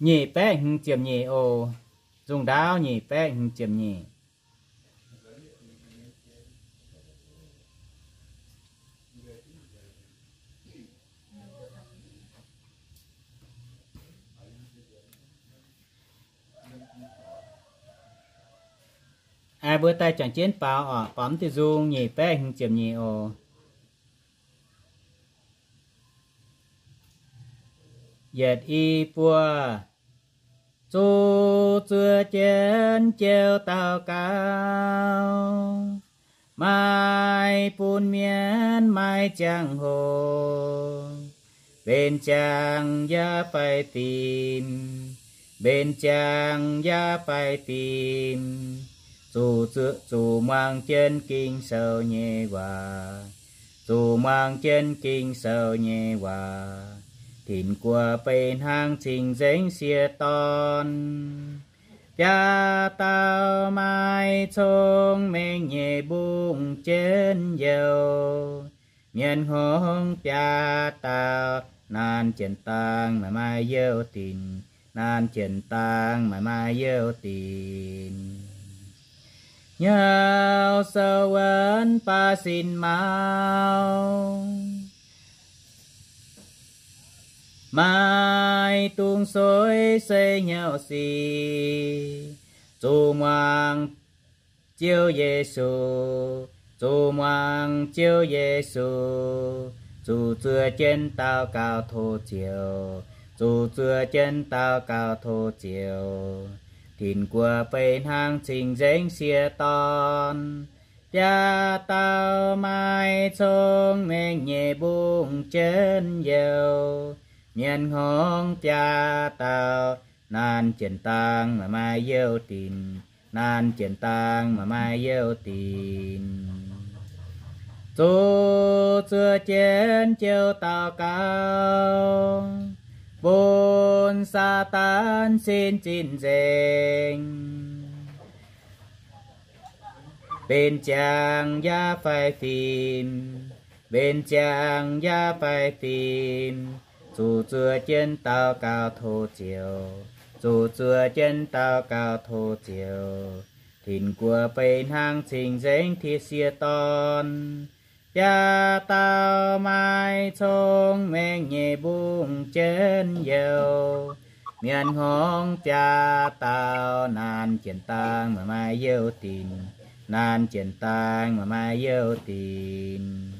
Nyic baeqv hmz ziepc nyeic oc. Nzung ndaauv nyic baeqv hmz ziepc nyeic. Mbuo daaih juangc jienv baaux orqc, baaux mv diuh nzung nyic baeqv hmz ziepc nyeic oc. Yietc i buo. Zuqc zuov jienv joux daux gaux, maiv bun mienv maaih ziangh hoc, mbenc ziangx yaac faix fim, mbenc ziangx yaac faix fim. Zuqc, zuqc muangx jienv Ging-Sou nyei waac, zuqc muangx jienv Ging-Sou nyei waac. Tin-guoqv fih hnangv cing-nzengc sieqv dorn, biaav dauh maaih cong-mengh nyei mbungv jienv youh. Mienh hngongx biaav dauh naanc jienv dangh maaih, maaih youh dinc, naanc jienv dangh maaih, maaih youh dinc. Hnyouv sou wuonv baav sin maux, maaih dungz suiv se hnyouv sic. Zuqc muangx Ziouv Yesu, zuqc muangx Ziouv Yesu, zuqc zuov jienv daux gaux tov Ziouv, zuqc zuov jienv daux gaux tov Ziouv. Tin-guoqv fih hnangv cing-nzengc sieqv dorn, biaav dauh maaih cong-mengh nyei mbungv jienv youh. Mienh hngongx biaav dauh naanc jienv dangh maaih, maaih youh dinc, naanc jienv dangh maaih, maaih youh dinc. Zuqc zuov jienv jouh daux gaux, bun Saadaan sin zinh nzengc. Benx ziangx yaac fai fim, benx ziangx yaac fai fim, zuqc zuov jienv daux gaux tov ziouc, zuqc zuov jienv daux gaux tov ziouc. Tin-Guoqv beiv hnangv cing-nzengc tih sieqv dorn, biaav dauh maaih cong-mengh nyei mbungv jienv youh. Mienh hngongx biaav dauh naanc jienv dangh maaih youh dinc, naanc jienv dangh maaih youh dinc.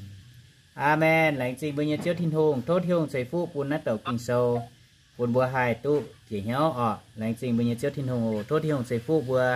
Aamen. Laengz zingh mbuo nyei Ziouv Tin-Hungh. Tov Tin-Hungh ceix fuqv bun naaiv douc Ging-Sou, bun mbuo haih duqv bieqc hnyouv orqc. Laengz zingh mbuo nyei Ziouv Tin-Hungh oc. Tov Tin-Hungh ceix fuqv mbuo.